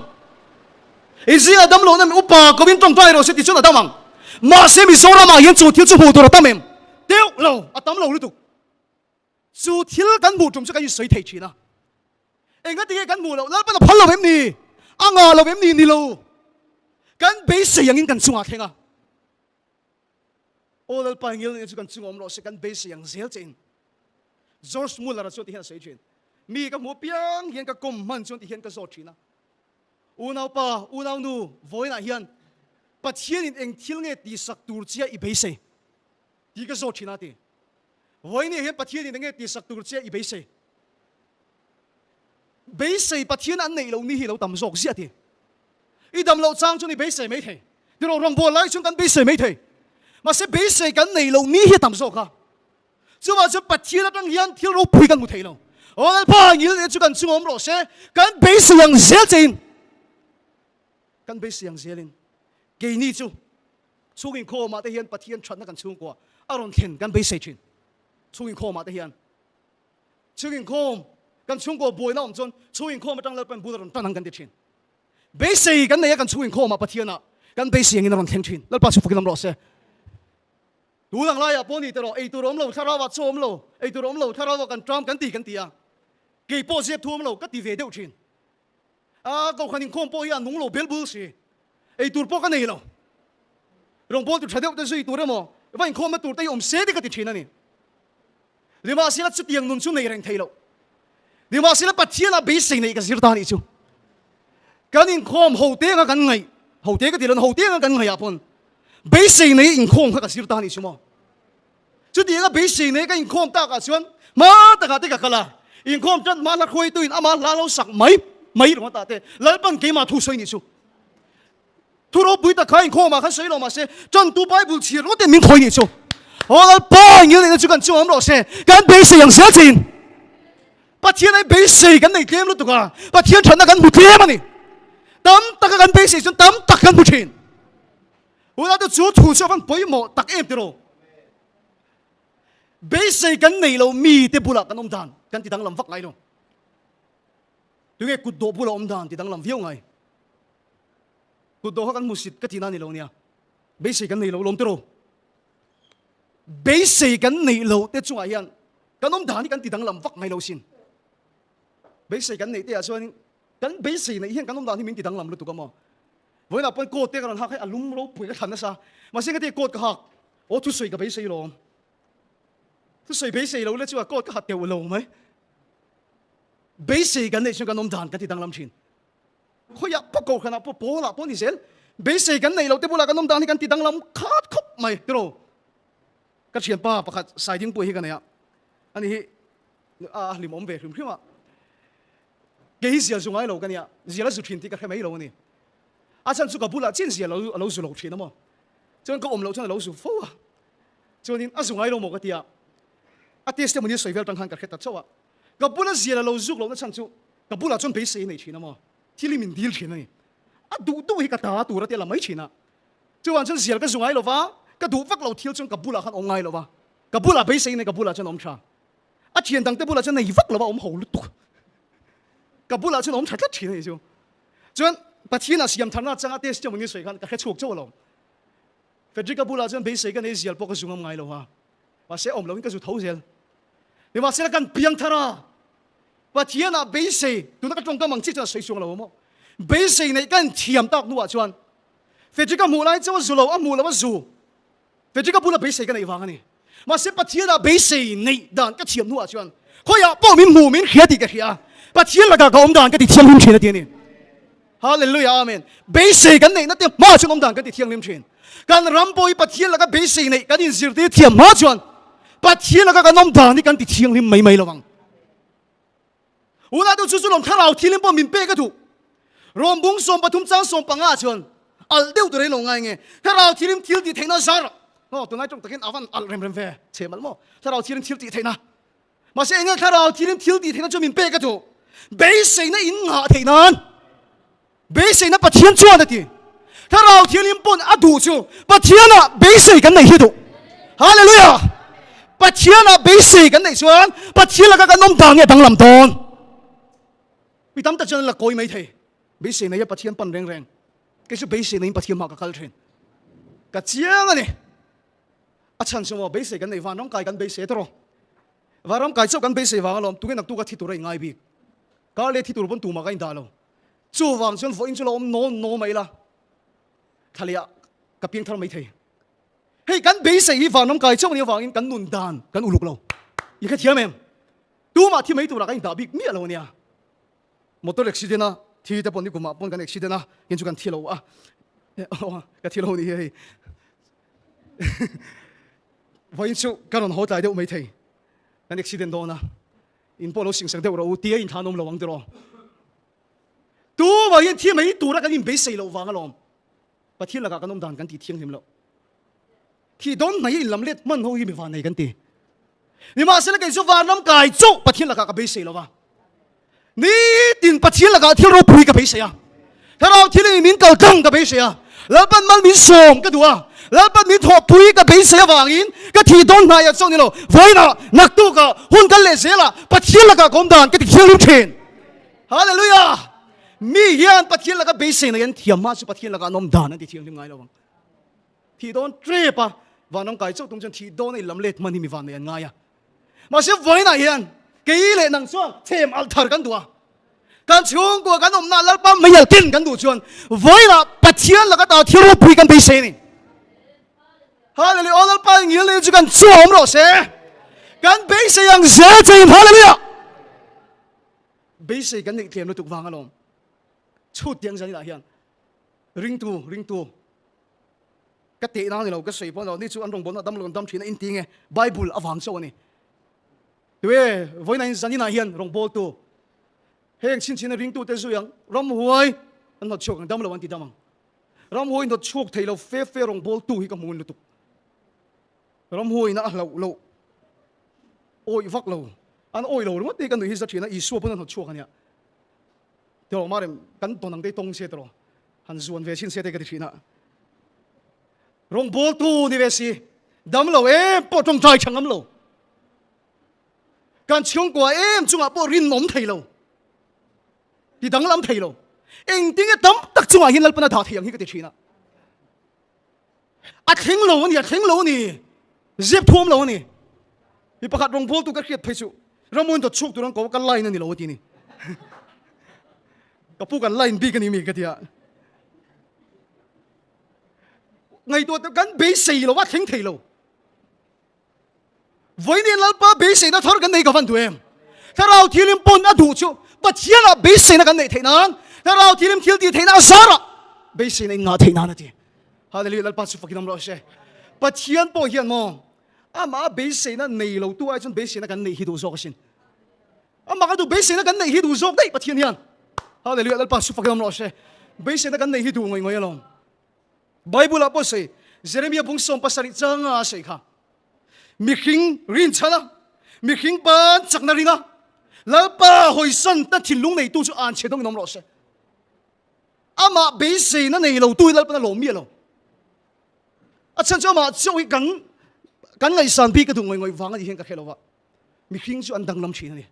I zingah dam lo na mi upa kovin tawngtai rawh se ti chuan a dam ang. Mahse Mizoram ah hian chu thil chu hmuh tur a tam em? Deuh lo, a tam lo lutuk. Chu thil kan hmuh tum chu kan insawi thei thin a. Engati nge kan hmuh loh? Lalpan a phal lo em ni? A ngah lo em ni? Ni lo. Kan beisei angin kan chungah thleng a. Aw Lalpa ngil nen chu kan chunga awm rawh se, kan beisei ang zel che in. George Muller-a chuan ti hian a sawi thin, Mi ka hmuh apiang hian ka kawm hman chuan ti hian ka zawt thin a. Unaupa, unaunu, vawiinah hian Pathianin eng thil nge tihsak tur chia i beisei? Tih ka zawt thin a ti. Vawiinah hian Pathianin eng nge tihsak tur chia i beisei? Beisei Pathian an neih loh ni hi lo tam zawk ziah ti. I dam loh chang chuan i beisei mai thei. Tiraw rawngbâwl lai chuan kan beisei mai thei. Mahse beisei kan neih loh ni hi a tam zawk a. Chuvang chuan Pathian atang hian thil ropui kan hmu thei lo. Aw Lalpa, ngil nen chu kan chunga awm rawh se, kan beisei ang zel chein, kan beisei ang zelin keini chu chhung inkhawmah te hian Pathian thatna kan chhungkua a rawn thlen kan beisei thin. Chhung inkhawmah te hian. Chhung inkhawm, kan chhungkaw buaina awm chuan chhung inkhawm atang Lalpan bul a rawn tan ang kan ti thin. Beisei kan nei a kan chhung inkhawmah Pathianah kan beisei angin a rawn thleng thin. Lalpa chu fakin awm rawh se. Tun ang laiah pawh ni tawh ei tur awm lo, thlarau ah chaw awm lo, ei tur awm lo, thlarau ah kan ṭam kan ti kan ti a. Kei pawh zep thu awm lo ka ti ve deuh thin. A kohhran inkhawm pawh hi a nung lo bel bul si. Ei tur pawh ka nei lo. Rawngbâwl tur ṭha deuh te zui tur emaw va inkhawmna tur te hi awm se te ka ti thin a ni. Nimahsela chutiang nun chu nei reng thei lo. Nimahsela Pathianah beisei neih ka zir ta anih chu. Kan inkhawm ho te anga kan ngaih, ho te ka ti lo, ho te anga kan ngaihah pawn beisei nei inkhawm kha ka zir ta anih chu maw. Chutianga beisei nei ka inkhawm takah chuan hma takah te ka kal a, inkhawm tan hma hla hruaituin ama hla lo sak mai mai ringawt ah te Lalpan keimah thu sawi nih chu. Thu ropui tak kha inkhawmah khan sawi lo mahse tantu Bible chhiar ringawt ten min khawi nih chu. Aw Lalpa ngil neihna chu kan chu awm rawh se, kan beisei ang zel chein. Pathian ai beisei kan nei tlem lutuk a, Pathian thatna kan hmu tlem a ni. Tam taka kan beisei chuan tam tak kan hmu thin. Unau te chu thu chu a van pawimawh tak em tiraw? Beisei kan nei lo mi te bulah kan awm dan kan ti danglam vak ngai lo. Tunge kut dawh bulah awm dan ti danglam viau ngai. Kut dawh kha kan hmusit ka tihna a ni lo nia. Beisei kan nei lo lawm tiraw? Beisei kan neih loh te chungah hian kan awm dan hi kan ti danglam vak ngai lo sin. Beisei kan neih te ah chuan kan beisei neih hian kan awm dan hi min ti danglam lutuk a maw? Vawiinah pawn coat te ka rawn hak hei a lum ropui ka thlan nasa. Mahse engati coat ka hak? Aw thusawi ka beisei lawm. Thusawi beisei lo le chu a coat ka ha teuh lo mai. Beisei kan neih chuan kan awm dan kan ti danglam thin. Khawiah pawh kohhranah pawh pawlah pawh ni zel. Beisei kan neih loh te bulah kan awm dan hi kan ti danglam khat khawp mai tiraw. Ka thianpa pakhat Saidingpuii hi ka nei a, ani hi a hlimawm ve hrim hrim a. Kei hi zial zu ngai lo ka nia, zial a zu thin tih ka hre mai lo a ni. A chhan chu ka bulah chin zial a lo zu lo thin a maw. Chuan ka awm loh chuan a lo zu fo a. Chuanin a zu ngai lo maw ka ti a, a testimony sawi vel tang khan ka hre ta chauh a. Ka bula zial a lo zuk lohna chhan chu ka bulah chuan beisei a nei thin a maw, thil hi min dil thin a ni. A duh duh hi ka ta tur a ti a la mai thin a. Chuvang chuan zial ka zu ngai lo va, ka duh vak lo thil chuan ka bulah khan awm ngai lo va, ka bulah beisei nei ka bulah chuan awm tha. A thian dangte bulah chuan nei vak lo va awm ho lutuk. Ka bulah chuan awm tha tlat thin a ni chu. Chuan Pathianah siam tharna changa testimony sawi khan ka hre chhuak chauh alawm. Frederick-a bulah chuan beisei ka nei zial pawh ka zu ngam ngai lo a, mahse awm loin ka zu tho zel. Nimahsela kan piang thar a, Pathianah beisei, tuna ka tawngkam ang chi chuan a sawi chuang lo maw? Beisei neih kan thiam tak hnuah chuan Frederick-a hmuh lai chuan zu lo, a hmuh lo a zu. Frederick-a bula beisei ka neih vang a ni. Mahse Pathianah beisei neih dan ka thiam hnuah chuan khawiah pawh min hmuh min hria tih ka hria a, Pathian lakah ka awm dan ka ti thianghlim thin a ti a ni. Hallelujah Amen. Beisei kan neihna te hma chuan awm dan kan ti thianghlim thin. Kan ram pawh hi Pathian laka beisei neih kan inzirtir thiam hma chuan Pathian laka kan awm dan hi kan ti thianghlim mai mai lo ang. Unau chu chu lawm thlarau thianghlim pawh min pek a duh. Rom bung 13 chang 15 chuan alh deuh tur in lo ngai nge. Thlarau thianghlim thil tih theihna zar. Aw tunlai tawng takin avan alh rem rem ve chhe malh maw. Thlarau thianghlim thil tih theihna. Mahse enge thlarau thianghlim thil tih theihna chu min pek a duh. Beiseina in nghah theih nan. Beiseina Pathian chuan a ti. Thlarau Thianghlim pawn a duh chu Pathianah beisei kan nei hi duh. Hallelujah! Pathianah beisei kan neih chuan Pathian laka kan awm dan nge danglam dawn? Mi tam tak chuan an la kawi mai thei. Beisei nei a Pathian pan reng reng. Kei chu beisei neiin Pathian hmah ka kal thin. Ka chiang a ni. A chhan chu maw beisei kan nei van ram kai kan beisei tawh rawh. Van ram kai chauh kan beisei vang alawm tunge naktuk a thi tur a ingai bik. Kar leh thi tur pawn tumah ka indah lo. Chuvang chuan vawiin chu lo awm naw naw mai la, thla leh ah ka piang thar mai thei. Hei kan beisei hi vanram kai chauh nia vangin kan nun dan kan uluk lo. I hrethiam em? Tumah thi mai turah kan indah bik miah lo ania. Motor accident a thi te pawh ni kumah pawn kan accident a, kin chu kan thi lo a. Ka thi lo ni hi hei. Vawiin chu ka rawn haw tlai deuh mai thei. Kan accident dawn a. In pawh lo singsak deuh rawh u, tia inthlan awm lo ang tiraw? Tumah hian thi mai tura kan inbeisei loh vang alawm. Pathian lakah kan awm dan kan tih thianghlim loh. Thih dawn hnai in lam let hman ho hi mi van nei kan ti. Nimahsela kei chu vanram kai chauh Pathian lakah ka beisei lo va. Nitin Pathian lakah thil ropui ka beisei a. Thlarau thil in min kal tlang ka beisei a. Lalpan mal min sawm ka duh a. Lalpan min thawhpui ka beisei avangin ka thih dawn hnaiah chauh ni lo. Vawiinah, naktukah, hun kal leh zelah Pathian lakah ka awm dan ka ti thianghlim thin. Hallelujah! Mi hian Pathian laka beisei nei an thiam hma chu Pathian lakah an awm dan an ti thianghlim ngai lo ang. Thih dawn trep a, vanram kai chauh tum chuan thih dawn a inlam let hman hi mi van nei an ngai a. Mahse vawiinah hian kei leh nang chuan chhem alh thar kan duh a. Kan chhungkua kan awmna Lalpa meial ken kan duh chuan vawiinah Pathian laka ta thil ropui kan beisei a ni. Hallelujah! Aw Lalpa ngil nei chu kan chuah awm rawh se. Kan beisei ang zel che in Hallelujah! Beisei kan neih tlem lutuk vang alawm. Chhut tiang zaninah hian ringtu ringtu ka tehna ni lo ka sawi pawh ni lo ni chu an rawngbawlna dam lo an dam thin a inti nge Bible avang chauh a ni. Tue vawiin zaninah hian rawngbawltu heng chhinchhina ringtute zui ang ramhuai an hnawt chhuak ang dam lo an ti dam ang. Ramhuai hnawt chhuak thei lo fe fe rawngbawltu hi ka hmu lutuk. Ramhuaina a hlauh loh awih vak lo. An awih lo ringawt te ka nuih hi za thin a, Isua pawn a hnawt chhuak a nia. Tiraw Marem, kan tawn ang te tawng se tiraw, han zuan ve chhin se te ka ti thin a. Rawngbawltu ni ve si, dam lo em pawh tawngtai tha ngam lo. Kan chhungkua em chungah pawh rinawm thei lo. Ti danglam thei lo. Engtinge tam tak chungah hian Lalpan a dah thei ang hi ka ti thin a. A thleng lo a ni, a thleng lo a ni. Zep thuam lo a ni. Mi pakhat rawngbawltu ka hriat phei chu Ramuan dawt chhuak tur an ko a, ka line a ni lo a ti ni. Ka pu kan line bik a ni mi ka ti a. Ngaihtuah teh kan beisei lo a thleng thei lo. Vawiin Lalpa beiseina thar kan nei ka van duh em? Thlarau thilim pawn a duh chu Pathianah beiseina kan neih theih nan, Thlarau thilim thil tih theihna a zarah beiseina in ngah theih nan a ti. Hallelujah Lalpa chu fakin awm rawh se. Pathian pawh hian maw amah beiseina nei lo tu ai chuan beiseina kan neih hi duh zawk asin. Amah ka duh beiseina kan neih hi duh zawk daih Pathian hian. Hallelujah Lalpa chu fakin awm rawh se. Beiseina kan neih hi duh ngawih ngawih alawm. Bible ah pawh sawi Jeremia bung 70 changa a sawi kha. Mihring rinchhan a, mihring ban chakna ring a, Lalpa hawisan ta thinlung neitu chu an chhe dawngin awm rawh se. Amah beiseina nei lo tu hi Lalpan a lawm miah lo. A chhan chu amah chauh hi kan kan ngaihsan bik ka duh ngawih ngawih vang a nih hian ka hre lo va. Mihring chu an danglam thin a ni.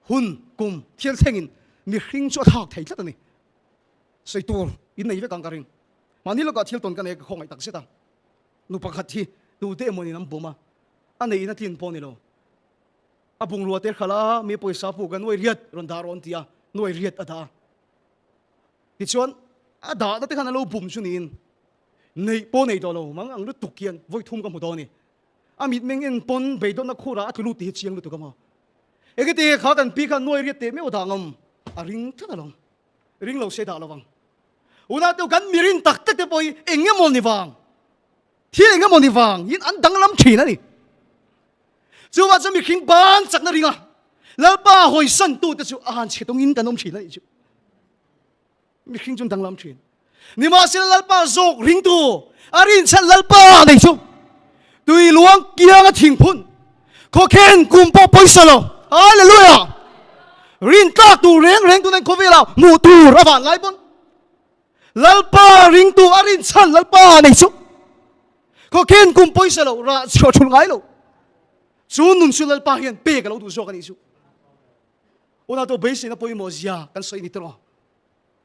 Hun, kum, thil thlengin mihring chu a thlak thei tlat a ni. Sawi tur in nei vek ang ka ring. Mahni lawkah thil tawn ka nei a ka khawngaih tak zet a. Nu pakhat hi tute emaw nin an bum a, a neiin a tlin pawh a ni lo. A bungrua te khalh a, mi pawisa puk a nuai riat rawn dah rawh an ti a, nuai riat a dah a. Tichuan a dahna te khan a lo bum chu niin neih pawh nei tawh lo, mang ang lutuk hian vawi thum ka hmu dawn a ni. A mitmeng en pawn beidawnna khurah a tlu lut tih hi chiang lutuk a maw. Engati kha kan pi khan nuai riat teh meuh a dah ngam a ring tlat alawm. Ring lo se dah lo vang. Unau te kan mirin tak tak te pawh hi eng emaw ni vang, thil eng emaw ni vang in an danglam thin a ni. Chuvah chuan mihring ban chakna ringa Lalpa hawisan tu te chu a han chhe tawngin kan awm thin a nih chu. Mihring chu an danglam thin. Nimahsela Lalpa zawk ringtu a rinchhan Lalpa nei chu tui luang kianga thing phun khawkhen kum pawh pawisa lo. Hallelujah! Rin tlak tur reng reng tuna khawvela hmuh tur a van lai pawn Lalpa ringtu a rinchhan Lalpa nei chu khawkhen kum pawisa lo rah chhuah thul ngai lo. Chu nun chu Lalpa hian pek a lo duh zawk a nih chu. Unau to beiseina pawimawh zia kan sawi ni tawh.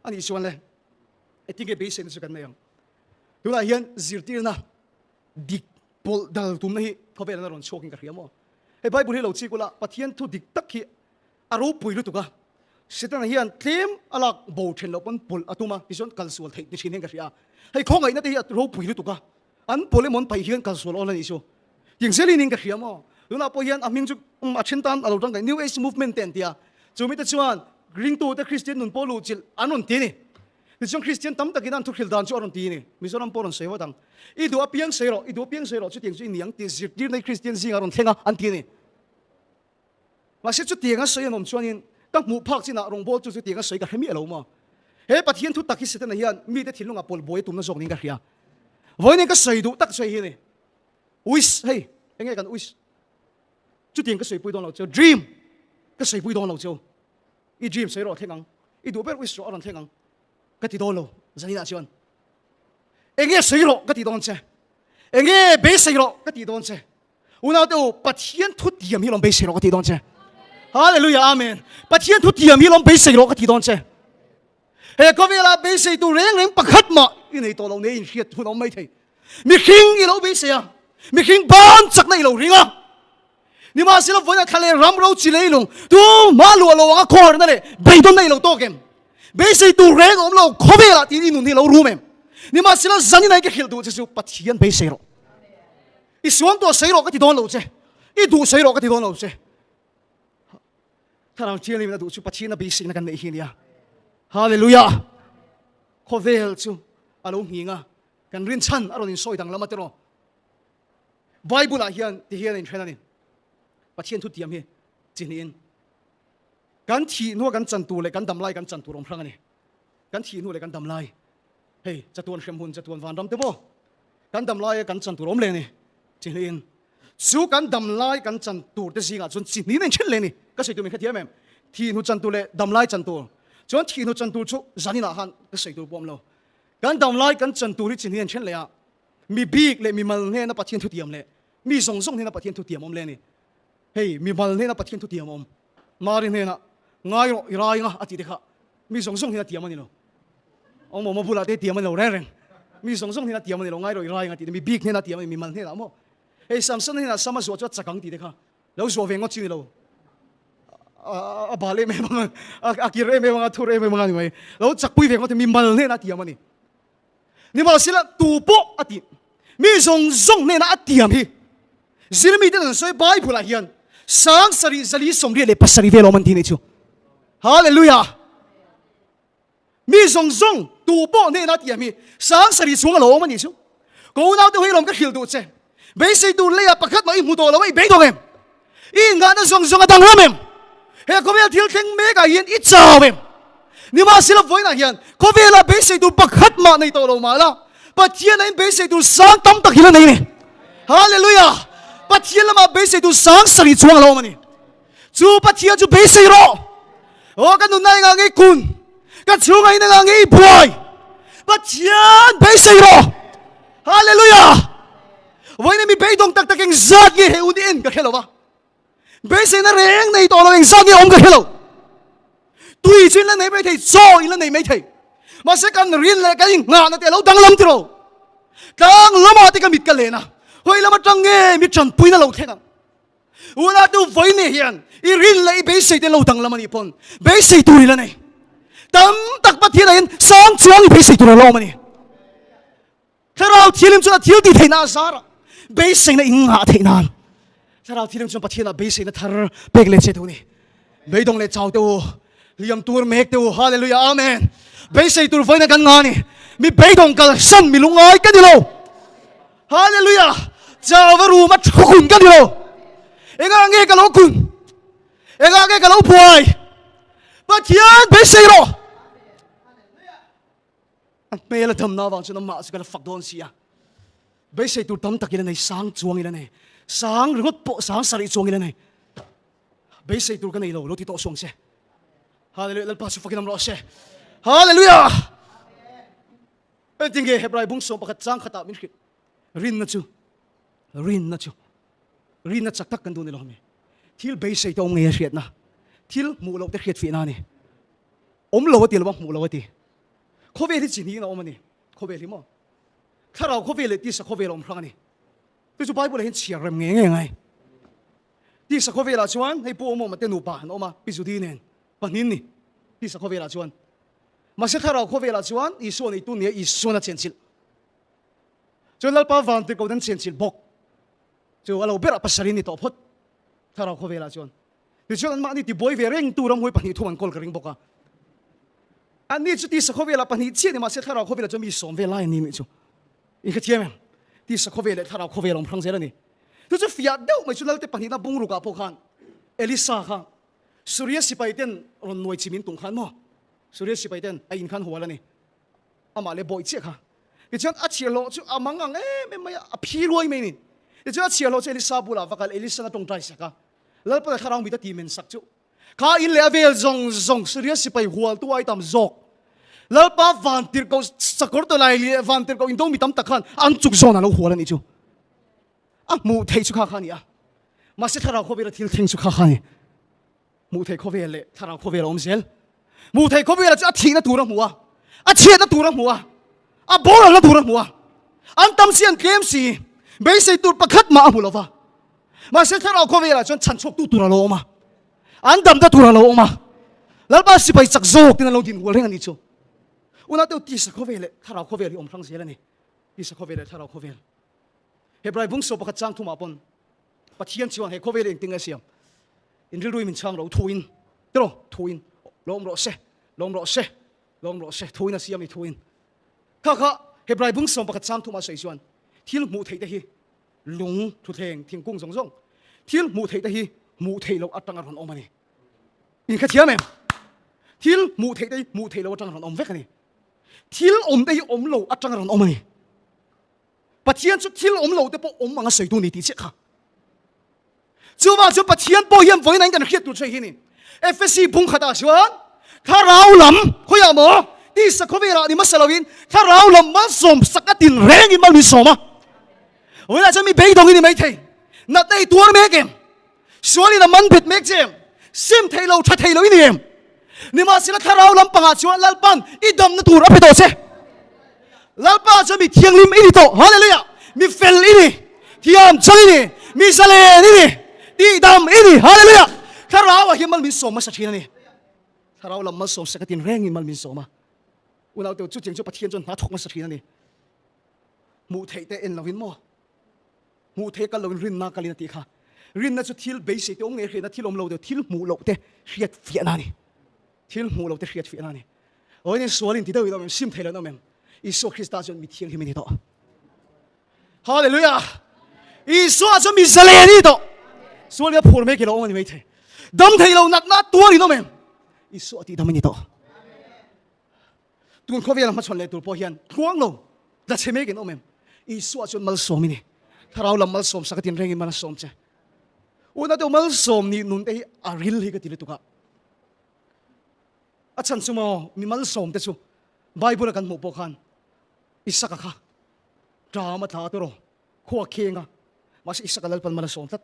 A nih chuan le, engtin nge beiseina chu kan nei ang? Tunah hian zirtirna dik pawlh dal tumna hi khawvelah a rawn chhuakin ka hria maw? Hei Bible hi lo chik ula, Pathian thu dik tak hi a ropui lutuk a, Setana hian tlem a lak bo then loh pawn pawlh a tum a, tichuan kalsual theih ni thin hian ka hria a. Hei khawngaihna te hi a ropui lutuk a, An pawl emaw an paih hian kalsual awl a nih chu. Tiang zelin in ka hria maw? Tunah pawh hian a hming chu a then tan a lo tangkai New Age Movement te an ti a. Chu mite chuan ringtute Kristian nun pawh luhchilh an rawn ti a ni. Tichuan Kristian tam takin an thuhrilh dan chu a rawn ti a ni. Mizoram pawh a rawn sawi vat ang. I duh apiang sawi rawh, i duh apiang sawi rawh, chutiang chu i ni ang tih zirtirna hi Kristian zingah a rawn thleng a an ti a ni. Mahse chutiang a sawi an awm chuanin ka hmuh phak chinah rawngbawltu chutiang a sawi ka hre miah lo maw? He Pathian thu tak hi Setana hian mite thinlungah pawlh buai a tumna zawk niin ka hria. Vawiin ka sawi duh tak sawi hi a ni. Wish, hei, enge kan wish? Chutiang ka sawipui dawn lo cheu. Dream ka sawipui dawn lo cheu. I dream sawi rawh a thleng ang. I duh ber wish rawh a rawn thleng ang. Ka ti dawn lo zaninah chuan. Enge sawi rawh ka ti dawn che. Enge beisei rawh ka ti dawn che. Unaute u, Pathian thu tiam hi lawm beisei rawh ka tih dawn che. Hallelujah, amen. Pathian thu tiam hi lawm beisei rawh ka tih dawn che. He khawvela beisei tu reng reng pakhat mah i nei tawh lo ne in hriat hun awm mai thei. Mihring i lo beisei a, mihring ban chakna i lo ring a. Nimahsela vawiin a thla leh ram ro chi lei lung tu mah luah lo anga khawharna leh beidawnna i lo tawk em? Beisei tur reng awm lo khawvelah tiin i nun hi lo rum em? Nimahsela zanin ai ka hrilh duh che chu Pathian beisei rawh. I suam tawh sawi rawh ka ti dawn lo che. I duh sawi rawh ka ti dawn lo che. Thlarau Thianghlim a duh chu Pathian a beiseina kan neih hi a nia. Hallelujah! Khawvel chu a lo nghing a, kan rinchhan a rawn insawi danglam a tiraw. Bible ah hian ti hian a inhren a ni. Pathian thu tiam hi chi hnihin kan thih hnua kan chan tur leh kan dam lai kan chan tur awm hrang a ni. Kan thih hnu leh kan dam lai. Hei, chatuan hremhmun, chatuan vanram te maw? Kan dam laia kan chan tur awm leh a ni. Chi hnihin, chu kan dam lai kan chan tur te zingah chuan chi hnihin a inṭhen leh a ni. Ka sawi tur min hrethiam em? Thih hnu chan tur leh dam lai chan tur. Chuan thih hnu chan tur chu zaninah khan ka sawi tur pawh awm lo. Kan dam lai kan chan tur hi chi hnihin a inṭhen leh a, mi bik leh mi mal hnena Pathian thutiam leh mi zawng zawng hnena Pathian thutiam awm leh a ni. Hei, mi mal hnena Pathian thutiam awm. Mari hnenah, Ngai rawh, i rai anga a tih te kha mi zawng zawng hian a tiam a ni lo. Awm awm a bulah te tiam a ni lo reng reng. Mi zawng zawng hian a tiam a ni lo, ngai rawh i rai anga tih te, mi bik hnenah tiam a ni, mi mal hnenah maw. Hei Samson hian a sam a zuah chu a chak ang tih te kha lo zuah ve ngawt chi ni lo. A bal em em ang a, a kir em em ang a, thur em em ang a ni mai. Lo chakpui ve ngawt hi mi mal hnenah a tiam a ni. Nimahsela tu pawh a tih mi zawng zawng hnenah a tiam hi Zirmi ten an sawi Bible ah hian 74 127 vel awm an ti nih chu. Hallelujah! Mi zawng zawng tu pawh hnena tiam hi 7000 chhung a lo awm a nih chu. Ka unau te ho hi lawm ka hrilh duh che. Beisei tur leiah pakhat mah i hmu tawh lo a i beidawng em? I innghahna zawng zawng a danglam em? He khawvel thil thleng mekah hian i chau em? Nimahsela vawiinah hian khawvelah beisei tur pakhat mah nei tawh lo mah la, Pathian a in beisei tur sang tam tak hi la nei a ni. Hallelujah! Pathian lamah beisei tur 7000 chhung a lo awm a ni. Chu Pathian chu beisei rawh. Aw ka nunna engah nge i kun? Ka chhungah in engah nge i buai? Pathian beisei rawh. Hallelujah! Vawiin mi beidawng tak tak engzat nge he un en ka hre lo va. Beiseina reng nei tawh lo engzat nge awm ka hre lo. Tui chu in la nei mai thei, chaw in la nei mai thei. Mahse kan rin leh kan inngahna te a lo danglam tiro. Tlang lamah te ka mit ka len a, hawi lam atang nge mi tanpuina lo thleng ang. Unau vawiin hian i rin leh i beisei te lo danglam a nih pawn beisei tur i la nei. Tam tak Pathianah hian sang chuang i beisei tur a lawm a ni. Thlarau Thianghlim chuan a thil tih theihna a zar a, beiseina in ngah theih nan. Thlarau Thianghlim chuan Pathianah beiseina thar pek leh che duh a ni. Beidawng leh chau te u, hliam tur mek te u, Hallelujah, Amen. Beisei tur vawiin kan ngah a ni. Mi beidawng kalsan mi lungngai ka ni lo. Hallelujah! Chau va rum a thu kun ka ni lo. Engah nge ka lo kun? Engah nge ka lo buai? Pathian beisei rawh. A hmel a damna avang chuan amah chu ka la fak dawn si a. Beisei tur tam tak ila nei, sang chuang ila nei. Sang ringawt pawh 7000 chuang ila nei. Beisei tur ka nei lo, lo ti tawh suang se. Hallelujah, Lalpa chu fakin awm rawh se. Hallelujah! Engtin nge Hebrai bung 11 chang khatah min hrilh? Rinna chu, rinna chu, rinna chak tak kan duh ni lo mi. Thil beisei te awm ngei a hriatna, thil hmuh loh te hriat fihna a ni. Awm lo a ti lo a, hmuh lo a ti. Khawvel hi chi hnihin a awm a ni. Khawvel hi maw? Thlarau khawvel leh tisa khawvel a awm hrang a ni. Chu chu Bible ah hian chhiar rem ngei ngei a ngai. Tisa khawvelah chuan hei Pu Awmawma te nupa an awm a, Pi Judy nen pahnin ni tisa khawvelah chuan. Mahse thlarau khawvelah chuan Isua neitu nia Isuan a chenchilh. Chuan Lalpa vantirhkoh an chenchilh bawk. Chu a lo berah pasarih ni tawh phawt thlarau khawvelah chuan. Tichuan anmahni tibuai ve reng tu ramhuai pahnih thum an kawl ka ring bawk a. Anni chu tisa khawvelah pahnih chiah ni mahse thlarau khawvelah chuan mi sawm vel lai an ni nih chu. In hrethiam em? Tisa khawvel leh thlarau khawvel a awm hrang zel a ni. Chu chu fiah deuh mai chu Lalte pahnihna bungrukah pawh khan Elisa kha Suria sipai ten rawn nuai chim in tung khan maw? Suria sipai ten a in khan hual a ni. Amah leh bawih chiah kha. Tichuan a chhiahhlawh chu a mang ang em em mai a, a phi ruai mai a ni. Tichuan a chhiahhlawh chu Elisa bulah va kal, Elisa'n a tawngtai sak a. Lalpa thlarau mit a ti men sak chu. Kha in leh a vel zawng zawng Suria sipai hualtu ai tam zawk. Lalpa vantirhkoh sakawr tawlai leh vantirhkoh indo mi tam tak khan an chuk zawn a lo hual a nih chu. A hmuh theih chu kha kha a ni a, mahse thlarau khawvela thil thleng chu kha kha a ni. Hmuh theih khawvel leh thlarau khawvel a awm zel. Hmuh theih khawvela chu a thihna tur a hmu a, a chhiatna tur a hmu a, a boralna tur a hmu a. An tam si an tlem si, beisei tur pakhat mah a hmu lo va. Mahse thlarau khawvelah chuan chhan chhuaktu tur a lo awm a, an damna tur a lo awm a. Lalpa sipai chak zawk tin an lo din hual reng a nih chu. Unau te tisa khawvel leh thlarau khawvel hi awm hrang zel a ni. Tisa khawvel leh thlarau khawvel. Hebrai bung 11 chang thumah pawn Pathian chuan he khawvel engtin nge a siam? In rilru min chhang ro thuin tiraw thuin lawm rawh se lawm rawh se lawm rawh se thuin a siam i thuin kha kha Hebrai bung 11 chang thumah sawi chuan thil hmuh theih te hi lung thuthleng thingkung zawng zawng thil hmuh theih te hi hmuh theih loh atanga rawn awm a ni. In hrethiam em? Thil hmuh theih te hi hmuh theih loh atanga rawn awm vek a ni. Thil awm te hi awm lo atanga rawn awm a ni. Pathian chu thil awm lo te pawh awm anga sawi tu ni tih chiah kha. Chuvang chu Pathian pawh hian vawiin an kan hriat tur che hi ni. Efesi bung khatah chuan thlarau lam khawiah maw tisa khawvelah ni hmasa loin thlarau lam malsawm sak a tin rengin mal min sawm a. Vawiinah chuan mi beidawng i ni maithei. Natna i tuar mek em? Sualin a man bet mek che em? Sim thei lo, tha thei lo i ni em? Nimahsela thlarau lampangah chuan Lalpan i damna tur a pe tawh che. Lalpa chuan mi thianghlim i ni tawh. Hallelujah! Mi fel i ni. Thiam chang i ni. Mi zalen i ni. Tihdam i ni. Hallelujah! Thlarau ah hian mal min sawm hmasa thin a ni. Thlarau lam malsawm sak a tin rengin mal min sawm a. Unaute chutiang chu Pathian chuan hna thawk hmasa thin a ni. Hmuh theih te en lovin maw? Hmuh theih kal lovin rinna kalin a tih kha. Rinna chu thil beisei te awm ngei hriatna, thil awm lo deuh, thil hmuh loh te hriat fiahna a ni. Thil hmuh loh te hriat fiahna a ni. Awin sual in ti deuh in awm em? Sim thei lo in awm em? Isua Krista chuan mi thianghlim a ni tawh. Hallelujah! Isua chu mi zalen a ni tawh. Sual hi a phur mek i lo awm a ni maithei. Dam thei lo natna tuar in awm em? Isua tih dam a ni tawh. Tun khawvel a hmachhawn leh tur pawh hian tluang lo tla chhe mek in awm em? Isua chuan malsawm i ni. Thlarau lam malsawm sak a tin rengin mal a sawm che. Una deuh malsawm nih nun te hi a ril hi ka ti lutuk a. A chhan chu maw mi malsawm te chu Bible a kan hmuh pawh khan Isaka kha ṭam a tla tawh rawh khua kheng a mahse Isaka Lalpan mal a sawm tlat.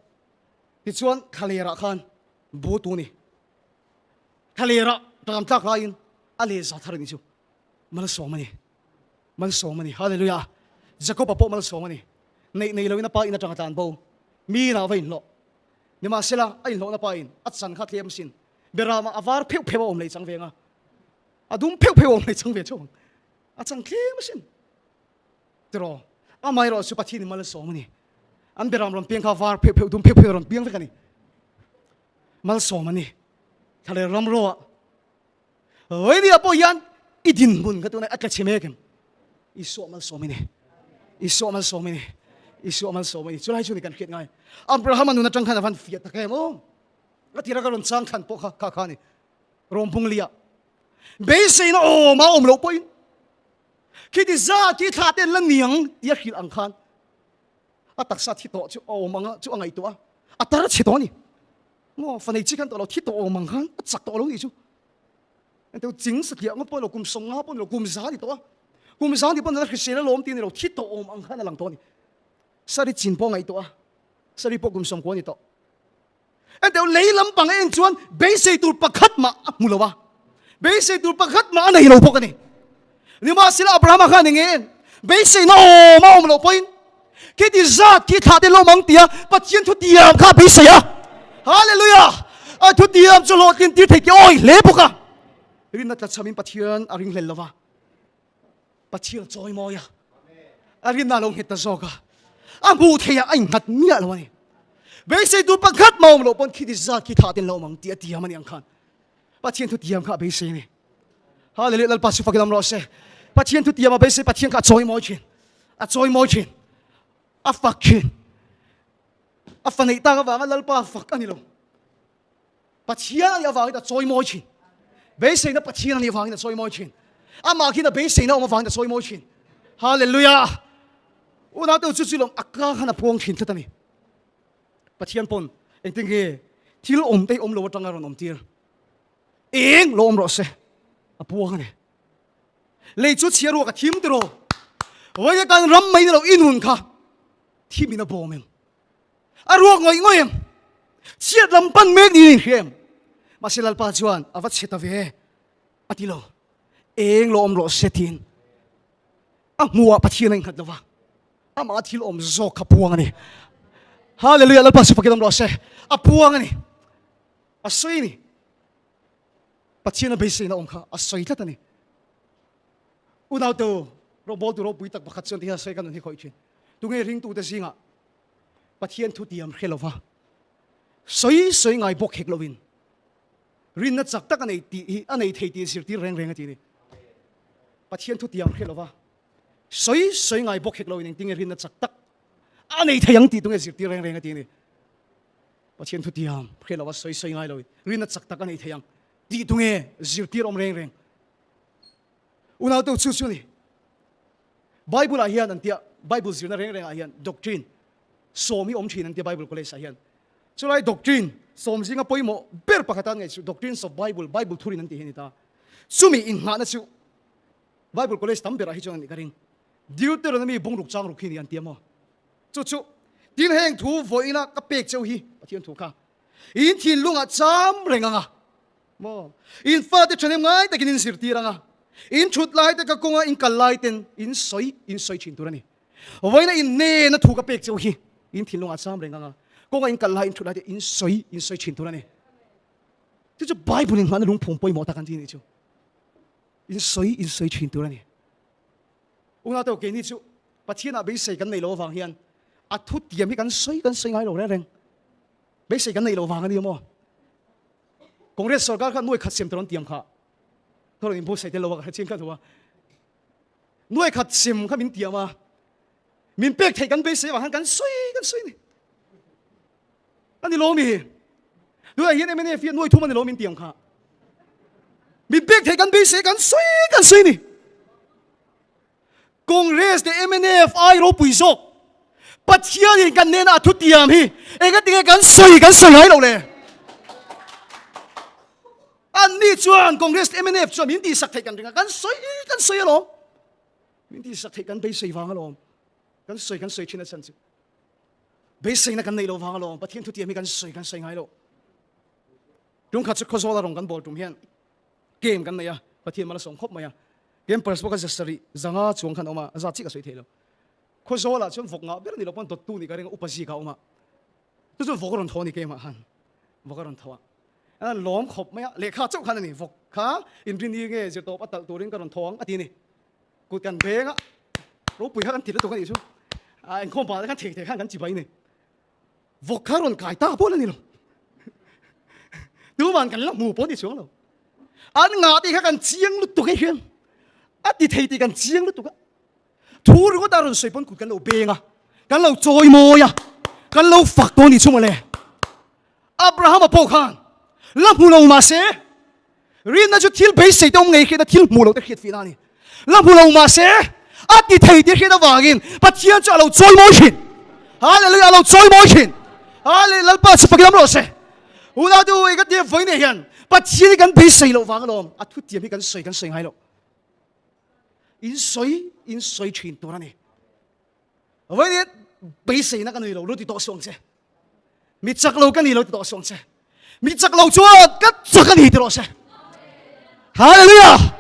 Tichuan thlalerah khan bu tu ni. Thlalerah ṭam tlak laiin a leh za thar a nih chu malsawm a ni. Malsawm a ni. Hallelujah! Jakob-a pawh malsawm a ni. Neih nei loin a pa in aṭang a tlan bo. Mi inah va inhlawh. Nimahsela, a inhlawhna pa in a chan kha tlem sin. Beramah a var pheuh pheuh a awm lei chang ve ang a. A dum pheuh pheuh a awm lei chang ve theuh ang. A chan tlem asin. Tiraw? Amaherawh chu Pathian in malsawm a ni. An beram rawn piang kha var pheuh pheuh, dum pheuh pheuh rawn piang vek a ni. Malsawm a ni. Thlalel ram roah Vawinia pawh hian i dinhmun kha tunah a tla chhe mek em? Isua malsawm i ni. Isua malsawm i ni. Isua malsawm i ni. Chulai chu ni kan hriat ngai. Abrahama nun atang khan a van fiah tak em aw. A tira ka rawn chang thlan pawh kha kha kha ni. Rom bung lia. Beiseina awm a awm loh pawhin khiti za khi thla ten la niang tia hrilh ang khan a taksa thi tawh chu awm anga chu a ngaihtuah a. A tar chhe tawh a ni. Maw fa nei chi khan tawh lo thi tawh awm ang khan a chak tawh lo nih chu. Enteu ching satliah ngawt pawh ni lo kum 50 pawh ni lo kum za ni tawh a. Kum za ni pawh nala hrisel alawm tih a ni lo thi tawh awm ang khan a lang tawh a ni. Sari chin pawh ngaihtuah a sari pawh kum 90 ni tawh. Enteu lei lampang a en chuan beisei tur pakhat mah a hmu lo a. Beisei tur pakhat mah a nei lo bawk a ni. Nimahsela Abrahama khan eng nge en? Beiseina awm a awm loh pawhin khiti zat khi thlah te lawm ang tia Pathian thutiam kha a beisei a. Hallelujah! A thutiam chu hlawhtlin tir thei tih a awih hle bawk a. Rinna tlachhamin Pathian a ringhlel lo va, Pathian a chawi mawi a, a rinna a lo nghet ta zawk a, a hmuh theihah a innghat miah lo a ni. Beisei tur pakhat mah awm loh pawn khiti zat khi thlah te lawm ang tih a tiam a ni ang khan Pathian thutiam kha a beisei a ni. Hallelujah Lalpa chu fakin awm rawh se. Pathian thu tiam a beisei Pathian kha a chawi mawi thin. A chawi mawi thin. A fak thin. A fa neih tak avanga Lalpa fak a ni lo. Pathian a nih avangin a chawi mawi thin. Beiseina Pathian a nih avangin a chawi mawi thin. Amah khian a beiseina awm avangin a chawi mawi thin. Hallelujah. Unau te chu chu lawm a ka khan a puang thin tlat a ni. Pathian pawn engtin nge thil awm te hi awm lo atanga rawn awm tir. Eng lo awm rawh se, a puang a ni. Lei chu chhia ruak a thim tiraw? Vawiin kan ram mai ni lo i nun kha thim in a bawm em? A ruak ngawih ngawih em? Chhiat lam pan mek niin a inhria em? Mahse Lalpa chuan a va chhe ta ve a ti lo. Eng lo awm rawh se tiin a hmuhah Pathian a innghat lo va, amah thil awm zawk kha puang a ni. Hallelujah, Lalpa chu fakin awm rawh se, a puang a ni. A sawi a ni. Pathian a beiseina awm kha a sawi tlat a ni. Unautu rawngbawltu ropui tak pakhat chuan tihian a sawi ka nun hi khawih thin. Tunge ringtute zingah Pathian thu tiam hre lova sawi sawi ngai bawk hek loin rinna chak tak a nei tih hi a nei thei tih zirtir reng reng a ti a ni. Pathian thu tiam hre lova sawi sawi ngai bawk hek loin engtinge rinna chak tak a nei thei ang tih tunge zirtir reng reng a ti a ni. Pathian thu tiam hre lo a sawi sawi ngai lo in rinna chak tak a nei thei ang tih tu nge zirtir awm reng reng. Unau te chu chu ni. Bible ah hian an tia Bible zirna reng reng ah hian doctrine sawm hi awm thin an tia Bible college ah hian. Chulai doctrine sawm zinga pawimawh ber pakhat an ngaih chu doctrines of Bible, Bible thurin an tih hi a ni ta. Chumi innghahna chu Bible college tam berah hi chuan a nih ka ring. Deuteronomy bungruk chang ruk hi ni an tia maw? Chu chu, tin heng thu vawiina ka pek cheu hi, Pathian thu kha, in thinlungah cham reng ang a, maw? In fate ṭhahnem ngai takin in zirtir ang a, in ṭhut lai te ka kawnga in kal lai ten in sawi in sawi ṭhin tur a ni. Vawiina in hnena thu ka pek cheu hi, In thinlungah cham reng anga kawnga in kal lai in thut lai te in sawi in sawi thin tur a ni. Chu chu Bible in hmanna lungphum pawimawh tak an ti a nih chu. In sawi in sawi thin tur a ni. Unau keini chu Pathianah beisei kan neih loh avang hian a thu tiam hi kan sawi kan sawi ngai lo reng reng. Beisei kan neih loh vang a ni maw? Congress sorkar khan nuai khat sem tur an tiam kha. Ka rawn inbuatsaih tel lo a ka hre chiang kha lo a. Nuai khat sem kha min tiam a. Min pek theih kan beisei avang khan kan sawi kan sawi ni. A ni lo mi? Tunah hian MNF hian nuai thum a ni lo min tiam kha. Min pek theih kan beisei kan sawi kan sawi ni. Congress leh mnf ai ropui zawk Pathianin kan nena a thutiam hi engatinge kan sawi kan sawi ngai lo le? Anni chuan Congress leh mnf chuan min tihsak theih kan ring a, kan sawi kan sawi alawm. Min tihsak theih kan beisei vang alawm. Kan sawi kan sawi thin a chhan chu. Beiseina kan neih lo vang alawm. Pathian thutiam hi kan sawi kan sawi ngai lo. Tungkhat chu Khawzawl a rawn kan bawl tum hian game kan nei a, Pathian mal a sawm khawp mai a. Campers pawh kha zasarih zanga chuang khan a awm a, a zat chiah ka sawi thei lo. Khawzawlah chuan vawk ngah ber a ni lo pawn dawttu nih ka ring a, upa zika a awm a. Chu chuan vawk a rawn thaw a ni keimah khan, vawk a rawn thaw a. A lawm khawp mai a, lehkha chauh khan a ni, vawk kha inrini nge zirtawp a talh turin ka rawn thaw ang a ti a ni. Kut kan beng a, ropui kha kan ti lutuk a nih chu. A inkhawm pah te khan thei thei khan kan chibai a ni. Vawk kha rawn kai ta pawh la ni lo. Tuman kan la hmu pawh ni chuang lo. An ngah tih kha kan chiang lutuk e hian. A ti thei tih kan chiang lutuk a. Thu ringawt a rawn sawi pawn kut kan lo beng a. Kan lo chawi mawi a. Kan lo fak dawn ni chu mawle. Abrahama pawh khan la hmu lo mahse Rinna chu thil beisei te awm ngei hriat a, thil hmuh loh te hriat fihna a ni. La hmu lo mah se, a ti thei tih hriat avangin Pathian chu a lo chawi mawi thin. Hallelujah, a lo chawi mawi thin. Hallelujah, Lalpa chu fakin awm rawh se. Unau te u, i ka tia vawi nei hian Pathian hi kan beisei loh vang alawm, a thutiam hi kan sawi kan sawi ngai loh. In sawi, in sawi thin tur a ni. Vawi nei beiseina ka nei lo, lo ti tawh suh ang che. Mi chak lo ka ni lo ti tawh suh ang che. Mi chak lo chuan ka chak a ni ti rawh se. Hallelujah!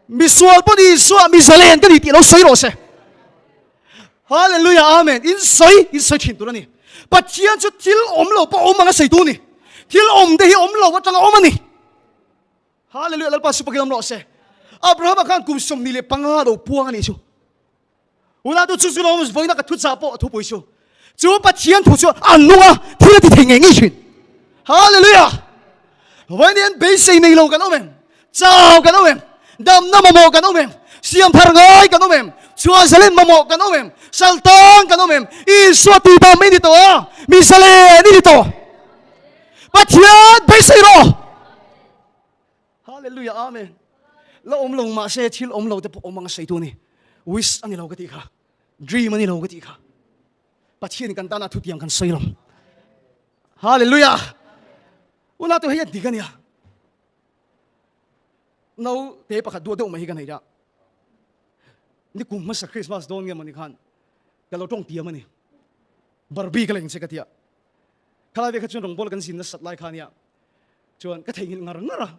Mi sual pawh ni Isua mi zalen ka ni tih lo sawi rawh se. Hallelujah! Amen. In sawi, in sawi thin tur a ni. Pathian chu thil awm lo pawh awm anga sawi tu ni. Thil awm te hi awm lo atanga awm a ni. Hallelujah! Lalpa supakin awm rawh se. Abrahama khan kum 25 lo puang a nih chu. Unau chu chu lawm vawiina ka thu chah pawh a thupui chu chu Pathian thu chu a nung a thil a ti thei ngei ngei thin. Hallelujah! Vawiin hian beisei nei lo kan awm em? Chau kan awm em? Damna mamawh kan awm em? Siam thar ngai kan awm em? Chhuah zalen mamawh kan awm em? Saltang kan awm em? Isua ti dam i ni tawh a, mi zalen i ni tawh. Pathian beisei rawh! Hallelujah Amen. La awm lo mahse thil awm lo te pawh awm ang a sawi tu ni. Wish a ni lo ka tih kha. Dream a ni lo ka tih kha. Pathian kan tana thutiang kan sawi lo. Hallelujah. Una tu hei a dik a nia. No te pakhat duah deuh mai hi ka nei da. Ni kum hmasa Christmas dawn nge maw ni khan ka lo tawng tiam a ni. Barbie ka leng che ka tia. Khalai ve kha chuan rawngbawl kan zin nasat lai kha nia. Chuan ka theihnghilh ngar ngar a,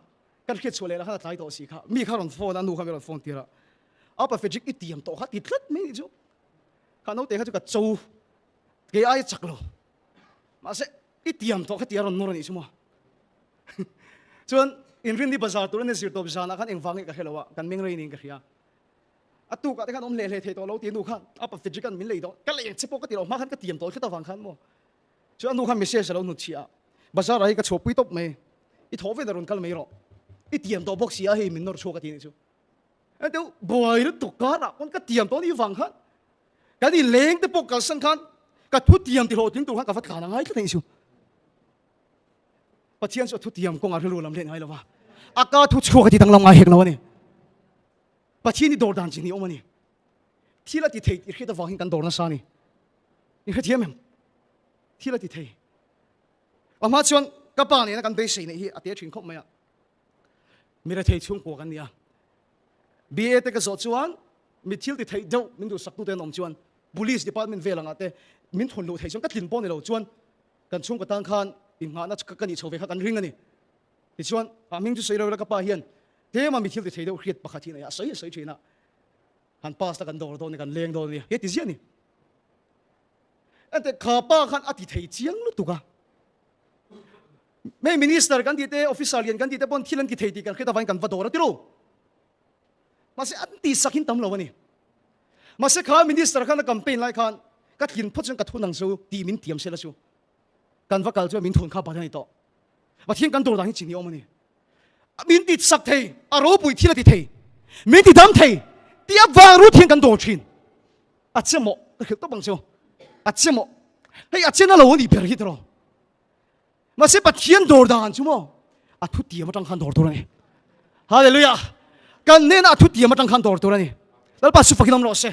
kan hriat chhuah leh lah khan a tlai tawh si kha, mi kha rawn phone a, nu kha mi rawn phone tir a, Apa Frederick i tiam tawh kha ti tlat mai nih chu, kha naute kha chu ka cho kei ai chak lo, mahse i tiam tawh kha ti a rawn nawr a nih chu maw. Chuan Inrinni bazar tur a ni zir tawp zanah khan engvang nge ka hre lo a, kan meng rei niin ka hria. A tukah te khan awm hle hle thei tawh lo ti nu khan Apa Frederick an min lei tawh, ka lei ang che pawh ka ti lo hma khan ka tiam tawh tlat avang khan maw. Chu a nu khan message a lo hnut chhiah a, Bazar ah hi ka chhuahpui tawp mai, i thawh vel a rawn kal mai rawh, i tiam tawh bawk si a hei min nawr chhuak a ti anih chu. Engteu buai lutuk karah pawn ka tiam tawh anih vang khan kan inleng te pawh kalsan khan ka thu tiam ti hlawhtling tur khan ka va tlan a ngai tlat anih chu. Pathian chu a thu tiam kawngah rilru lam let ngai lo va, a ka thu chhuak a ti danglam ngai hek lo a ni. Pathian hi dawr dan chi ni awm a ni. Thil a ti thei tih hriat avangin kan dawr nasa a ni. I hrethiam em? Thil a ti thei. A hma chuan ka pa nena kan beisei neih hi a te thin khawp mai a. Mi rethei chhungkua kan ni a. BA te ka zawh chuan mi thil ti theih deuh min duhsaktu te an awm chuan Police department vel angah te min thawn luh theih chuan ka tlin pawh ni lo chuan kan chhungkaw tan khan inngahna ka nih chho ve kha kan ring a ni. Tichuan a hming chu sawi lo ila ka pa hian tlema mi thil ti thei deuh hriat pakhat hi a nei a, a sawi a sawi thin a. Han pass la kan dawr dawn a ni, kan leng dawn a ni, he ti ziah a ni. Ente kha pa khan a ti thei chiang lutuk a. Hei minister kan tih te, officer lian kan tih te pawn thil an ti thei tih kan hriat avangin kan va dawr a ti lo. Mahse an tih sak hin tam lo a ni. Mahse kha minister khan a campaign lai khan ka tlin phawt chuan ka thun ang chu tih min tiam sela chu. Kan va kal chuan min thun kha Pathian a ni tawh. Pathian kan dawr dan hi chi ni awm a ni. Min ti sak thei, a ropui thil a ti thei, min ti dam thei tih avang rut hian kan dawr thin. A che maw? Ka hrilh tawp ang chu. A che maw? Hei a che na lo a nih ber hi tiraw. Mahse Pathian dawr dan chu maw a thu tiam atang khan dawr tur a ni. Hallelujah! Kan hnenah a thu tiam atang khan dawr tur a ni. Lalpa chu fakin awm rawh se.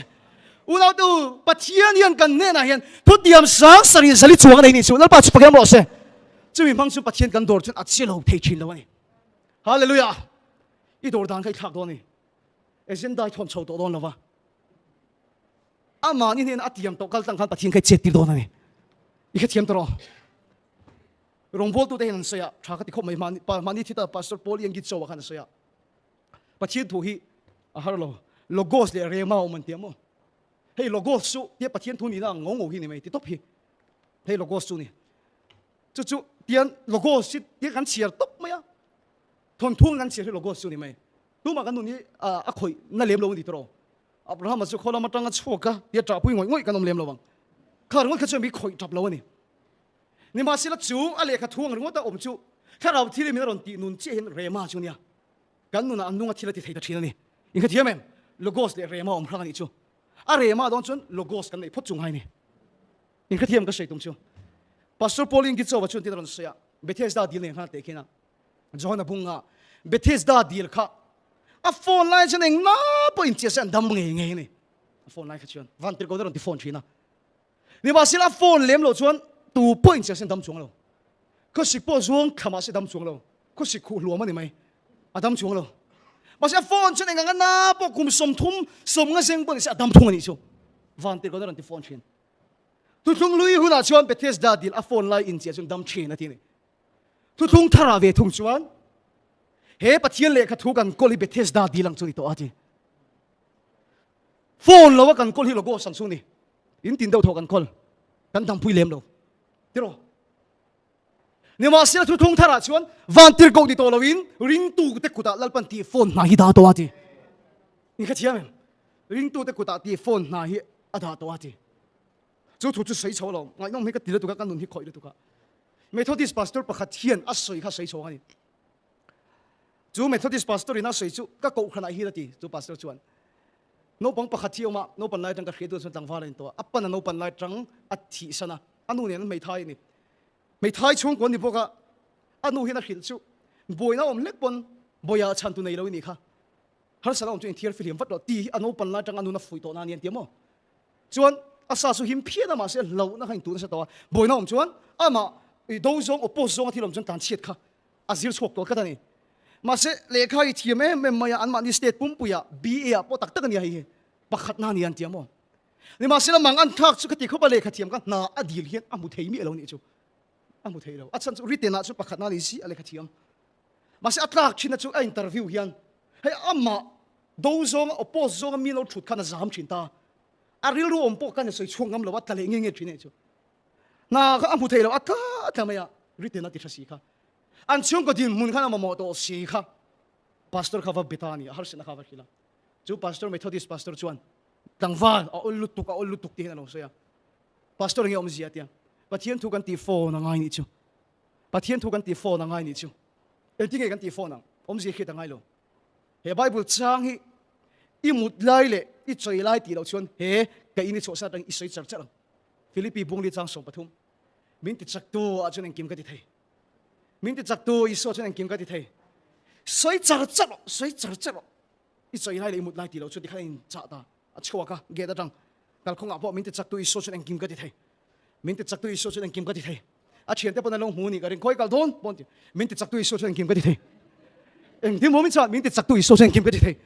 Unautu Pathian hian kan hnenah hian thu tiam sang sarih zali chuang a nei ni chu. Lalpa chu fakin awm rawh se. Chumi hmang chu Pathian kan dawr chuan a che lo thei thin lo a ni. Hallelujah! I dawr dan kha i thlak dawn a ni. Agenda i thawn chho tawh dawn lo va. Amah ni hnenah a tiam tawh kal tlang khan Pathian kha i chet tir dawn a ni. I hrethiam tawh rawh. Rawngbawltute hian an sawi a, tha ka ti khawp mai. Mahni, mahni thi ta Pastor Paul Ian Gitso-a khan a sawi a. Pathian thu hi a har lo. Logos leh Rhema awm an ti a maw? Hei Logos chu tia Pathian thu nihna ang ngo ngo hi ni mai ti tawp hi. Hei Logos chu ni. Chu chu tian Logos hi tia kan chhiar tawp mai a. Thawnthu kan chhiar hi Logos chu ni mai. Tumah kan nun hi a khawih na lem lo a ni tawh. Abrahama chu khaw lam atanga chhuak a, tia ṭahpui ngawih ngawih kan awm lem lo ang. Kha ringawt kha chuan mi khawih ṭap lo a ni. Nimahsela chu a lehkha thu ang ringawt a awm chu thlarau thil in min a rawn tih nun chiah hian Rema chu nia. Kan nunah an nunga thil a ti thei ta ṭhin a ni. Inkhathiam em? Logos leh Rema awm hrang a nih chu. A Rema dawn chuan Logos kan neih phawt chu ngai a ni. Inkhathiam ka sawi tum chu. Pastor Pauline Gitchova chuan tin a rawn sawi a, Bethesda dil nen khan a teh khin a. John a bunga Bethesda dil kha a phone lai chuan eng na pawh in chiah se an dam ngei ngei a ni. A phone lai kha chuan van tirh ko rawn ti phone thin a. Nimahsela a phone lem lo chuan tu pawh in chiah se an dam chuang lo. Khawsik pawh zuang thla mahse dam chuang lo. Khawsik khuh hluam a ni mai. A dam chuang lo. Mahse a phone chuan eng anga na pawh kum 30 sawmnga zeng pawh ni se a dam thung a nih chu. Van tirh ko rawn ti phone thin. Thuthlung lui hunah chuan Bethesda dil a phone lai in chiah chuan dam thin a ti a ni. Thuthlung tharah ve thung chuan he Pathian lehkha thu kan kawl hi Bethesda dil ang chu ni tawh a ti. Phone lo a kan kawl hi logos ang chu ni. In tin deuh thaw kan kawl. Kan dampui lem lo. Tiraw. Nimahsela thuthlung tharah chuan vantirhkoh ni tawh loin ringtu te kutah Lalpan tih phone hna hi dah tawh a ti. In hrethiam em? Ringtu te kutah tih phone hna hi a dah tawh a ti. Chu thu chu sawi chho lo, ngaihnawm hi ka ti lutuk a, ka nun hi khawih lutuk a. Methodist pastor pakhat hian a sawi kha sawi chho a ni. Chu Methodist pastor in a sawi chu ka kohhranah hian a ti, chu pastor chuan. Naupang pakhat hi a awm a, naupan lai atang ka hria tu chuan tlangval a intuah a, a pan a naupan lai atang a thih san a, a nu nen an hmeithai a ni. Hmeithai chhungkaw an ni bawk a, a nu hian a hrilh chu buaina awm hlek pawn bawiah chhan tu nei lo i nih kha. Harsatna awm chu inthiar fihliam vat rawh tih hi a naupan lai atang a nun a fuih tawh na a ni an ti a maw? Chuan a sa chu him phian a mahse hlauhna kha intuh nasa tawh a, buaina awm chuan amah i do zawng oppose zawng a thil awm chuan tlanchhiat kha a zir chhuak tawh tlat a ni. Mahse lehkha hi thiam em em mai a, anmahni state pumpuiah BA ah pawh tak tak a nia hei hi pakhatna a ni an ti a maw? Nimahsela mang an thlak chu khati khawp a lehkha thiam kha hna a dil hian a hmu thei miah lo nih chu a hmu thei lo. A chhan chu written ah chu pakhatna a ni si a lehkha thiam. Mahse a tlak thinna chu a interview hian hei amah do zawnga oppose zawnga mi lo thut khan a zam thin ta. A rilru awm pawh khan a sawi chhuak ngam lo a, tla leh nge nge thin e chu. Hna kha a hmu thei lo, a tla tla mai a, written a ti tha si kha. An chhungkaw dinhmun khan a mamawh tawh si kha. Pastor kha va be ta a ni, a harsatna kha va hrilh a. Chu pastor Methodist pastor chuan tlangval a awl lutuk, a awl lutuk tih hian a lo sawi a. Pastor nge awmzia tia Pathian thu kan tih phone a ngai nih chu. Pathian thu kan tih phone a ngai nih chu. Engtin nge kan tih phone ang? Awmzia hriat a ngai lo. He Bible chang hi i mut lai leh i chawi lai tih loh chuan he ka in i chhuahsan atangin i sawi char char ang. Philippi bungli chang 13. Min ti chaktu ah chuan engkim ka ti thei. Min ti chaktu Isua chuan engkim ka ti thei. Sawi char char rawh, sawi char char rawh. I chawi lai leh i mut lai tih loh chuan tikhan a inchah ta. A chhuak a, gate atang kalkhawngah pawh min ti chaktu Isua chuan engkim ka ti thei. Min ti chaktu Isua chuan engkim ka ti thei. A thiante pawn an lo hmu ni ka ring, khawi kal dawn pawn ti. Min ti chaktu Isua chuan engkim ka ti thei. Engtin maw min chah, min ti chaktu Isua chuan engkim ka ti thei.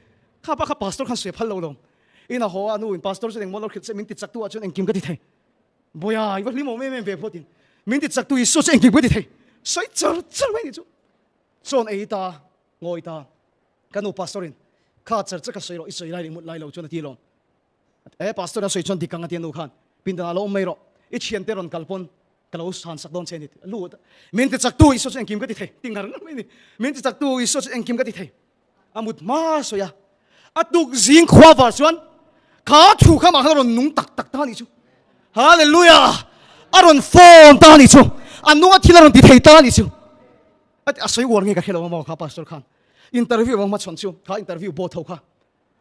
Kha pa kha pastor khan sawi phal lo lo. In a haw a, nu in pastor chuan engmaw lo hrilh che, min ti chaktu ah chuan engkim ka ti thei. Bawiha, i va hlim awm em em ve phawt in. Min ti chaktu Isua chuan engkim ka ti thei. Sawi char char mai ni chu. Chawn ei ta, ngawi ta. Ka nu pastor in, kha char char ka sawi rawh, i sawi lai leh i mut lai lo chuan a ti alawm. E pastor a sawi chuan dik ang a ti a nu khan, pindan ah lo awm mai rawh. I thiante rawn kal pawn ka lo san sak dawn che a ni. Lut a, Min ti chaktu Isua chu engkim ka ti thei ti ngar ngar mai a ni. Min ti chaktu Isua chu engkim ka ti thei. A mut hma sawi a, a tuk zing khua var chuan kha thu kha mah khan a rawn nung tak tak ta a nih chu. Hallelujah! A rawn phone ta a nih chu. A nunga thil a rawn ti thei ta a nih chu. A ti, a sawi uar nge ka hre lo a maw kha pastor khan. Interview a hmachhawn chu, kha interview board ho kha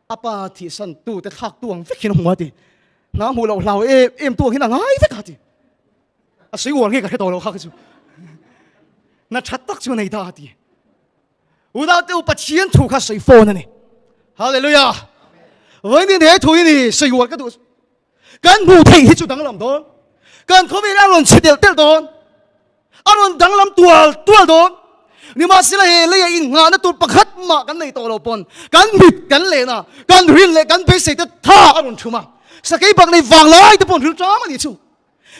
a pa thihsan tu te thlak tu ang vek hian a hmu a ti. Hna hmuh loh hlau em em tu ang hian a ngai vek a ti. A sawi uar nge ka hre tawh lo kha kha chu. Na tha tak chu a nei ta a ti. Unaute u Pathian thu kha sawi phone a ni. Hallelujah. Vawiin he thu hi ni sawi uar ka duh. Kan hmuh theih hi chu danglam dawn. Kan khawvel a rawn chhe telh telh dawn. A rawn danglam tual tual dawn. Nimahsela he leia innghahna tur pakhat mah kan nei tawh lo pawn kan mit kan len a, kan rin leh kan beisei te tha a rawn thum a. Sakei bak nei vang lai te pawh an ril ṭam a nih chu.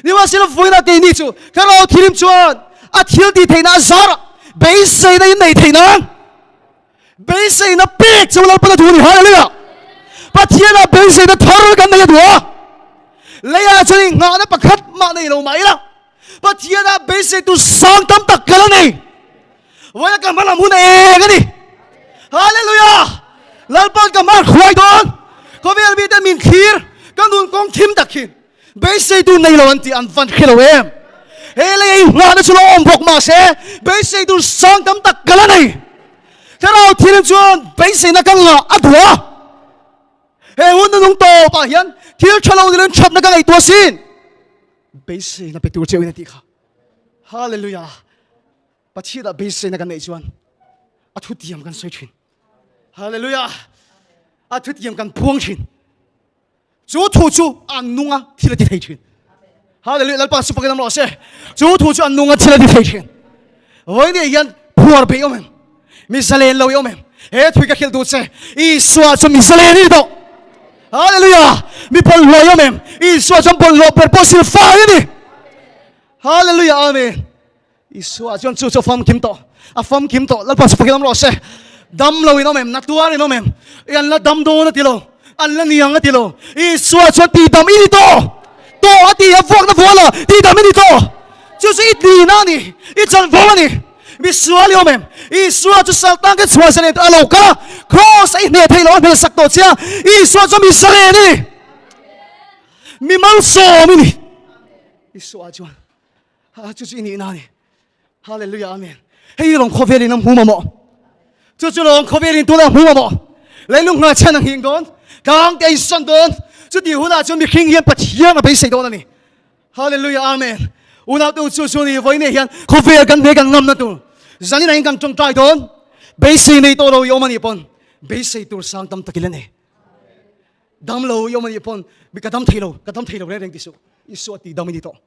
Nimahsela vawiinah keini chu Thlarau Thilim chuan a thil tih theihna a zar a, beiseina in nei theih nan beiseina pek chu Lalpan a duh a ni. Hallelujah! Pathianah beiseina thar kan nei a duh a, leiah chuan inghahna pakhat mah nei lo mah ila Pathianah beiseitu sang tam tak kal a nei. Vawiinah ka hmalam hun a eng a ni. Hallelujah! Lalpan ka hma hruai dawn. Khawvel mite min thlir, ka nun kawng thim tak hi. Beiseitu nei lo an tih an van hre lo em? He lei ei nghahna chu lo awm bawk mah se, beiseitu sang tam tak ka la nei. Thlarau thil chuan beiseina ka ngah a duh a. He hun nunung tawpah hian thil tha lo nilin thatna ka ngaihtuah asin. Beiseina pe tur cheuhin a tih kha. Hallelujah! Pathianah beiseina kan neih chuan a thutiam kan sawi thin. Hallelujah! A thutiam kan phuang thin. Chu thu chu a nung a thil a ti thei thin. Hallelujah Lalpa chu pakin am rawh se. Chu thu chu a nung a thil a ti thei thin. Vawiin hian phuar bei awm em? Mi zalen lo i awm em? He thui ka hrilh duh che. Isua chu mi zalen i ni tawh. Hallelujah! Mi bawlhhlawh i awm em? Isua chuan bawlhhlawh ber pawh silfai a ni. Hallelujah! Amen. Isua chuan chu chu a famkim tawh, a famkim tawh, Lalpa chu fakin awm rawh se. Dam lo in awm em? Na tuar in awm em? I an la dam dawn a ti lo, an la niang a ti lo. Isua chuan tihdam i ni tawh, tawh a ti, a vuakna vual a, tihdam i ni tawh. Chu chu i tlina a ni, i chanvo a ni. Misual i awm em? Isua chu saltang ka chhuah zalen a lo kal a, kraws a i hneh theih loh a hnehsak tawh che a, Isua chu mi zalen i ni, mi malsawm i ni. Isua chuan Ha chu chu i nihna a ni. Hallelujah Amen. Hei hi lawng khawvel in a hmu mamawh. Chu chu lawng khawvel in tuna hmu mamawh. Leilung nghah chhan a nghing dawn. Tlang te a insawn dawn. Chuti hunah chuan mihring hian Pathian a beisei dawn a ni. Hallelujah Amen. Unau te u chu chu ni vawiin hian khawvel kan hne kan ngamna tur. Zanin ah hian kan tawngtai dawn. Beisei nei tawh lo i awm a nih pawn beisei tur sang tam tak i la nei. Dam lo i awm a nih pawn mi ka dam thei lo, ka dam thei lo reng reng ti suh. Isua tih dam i ni tawh.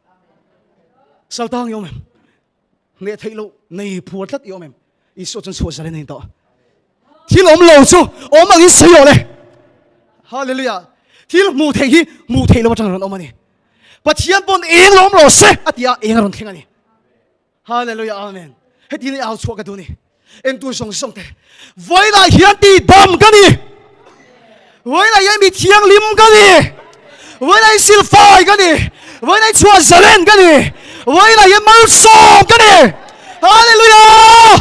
Saltang i awm em? Hneh theih loh nei phuar tlat i awm em? Isua chuan chhuah zalen a ni tawh. Thil awm lo chu awm angin sawi rawh le. Hallelujah. Thil hmuh theih hi hmuh theih loh atang a rawn awm a ni. Pathian pawn eng lo awm rawh se a ti a, eng a rawn thleng a ni. Hallelujah Amen. Heti ni au chhuah ka duh ni. Entu zawng zawng te. Vawiinah hian ti dam ka ni. Vawiinah hian mi thianghlim ka ni. Vawiinah hian silfai ka ni. Vawiinah hian chhuah zalen ka ni. Vawiinah hian malsawm ka ni. Hallelujah.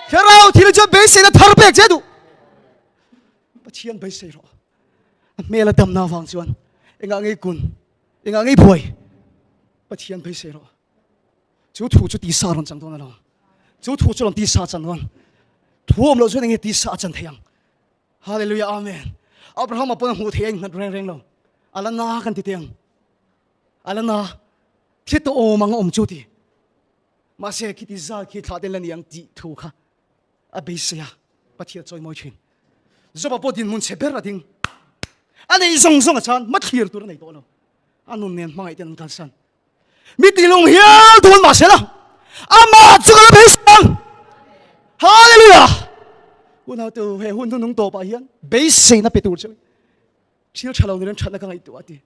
Thlarau thil chuan beiseina thar pek che duh. Pathian beisei rawh. A hmel a damna avang chuan engah ngei kun, engah ngei buai. Pathian beisei rawh. Chu thu chu tisa rawn chang dawn a lo. Chu thu chu rawn tisa chan dawn. Thu awm loh chuan enge tisa a chan thei ang. Hallelujah Amen. Abraham a pawn a hmuh thei a innghat reng reng lo. A la na kan ti teh ang. A la na. Thi tawh awm ang a awm chu ti. Mahse khiti zal khi thlah ten la ni ang tih thu kha a beisei a. Pathian chawimawi thin. Job-a pawh dinhmun chhe ber a ding. A neih zawng zawng a chan hmathlir tur a nei tawh lo. A nun nen hmangaih ten an kalsan. Mi tilung hial dawn mah sela, amah chu ka la beisei ang. Hallelujah! Unau te u, he hun hnunung tawpah hian beiseina pe tur chu thil tha lo nen thatna ka ngaihtuah a ti.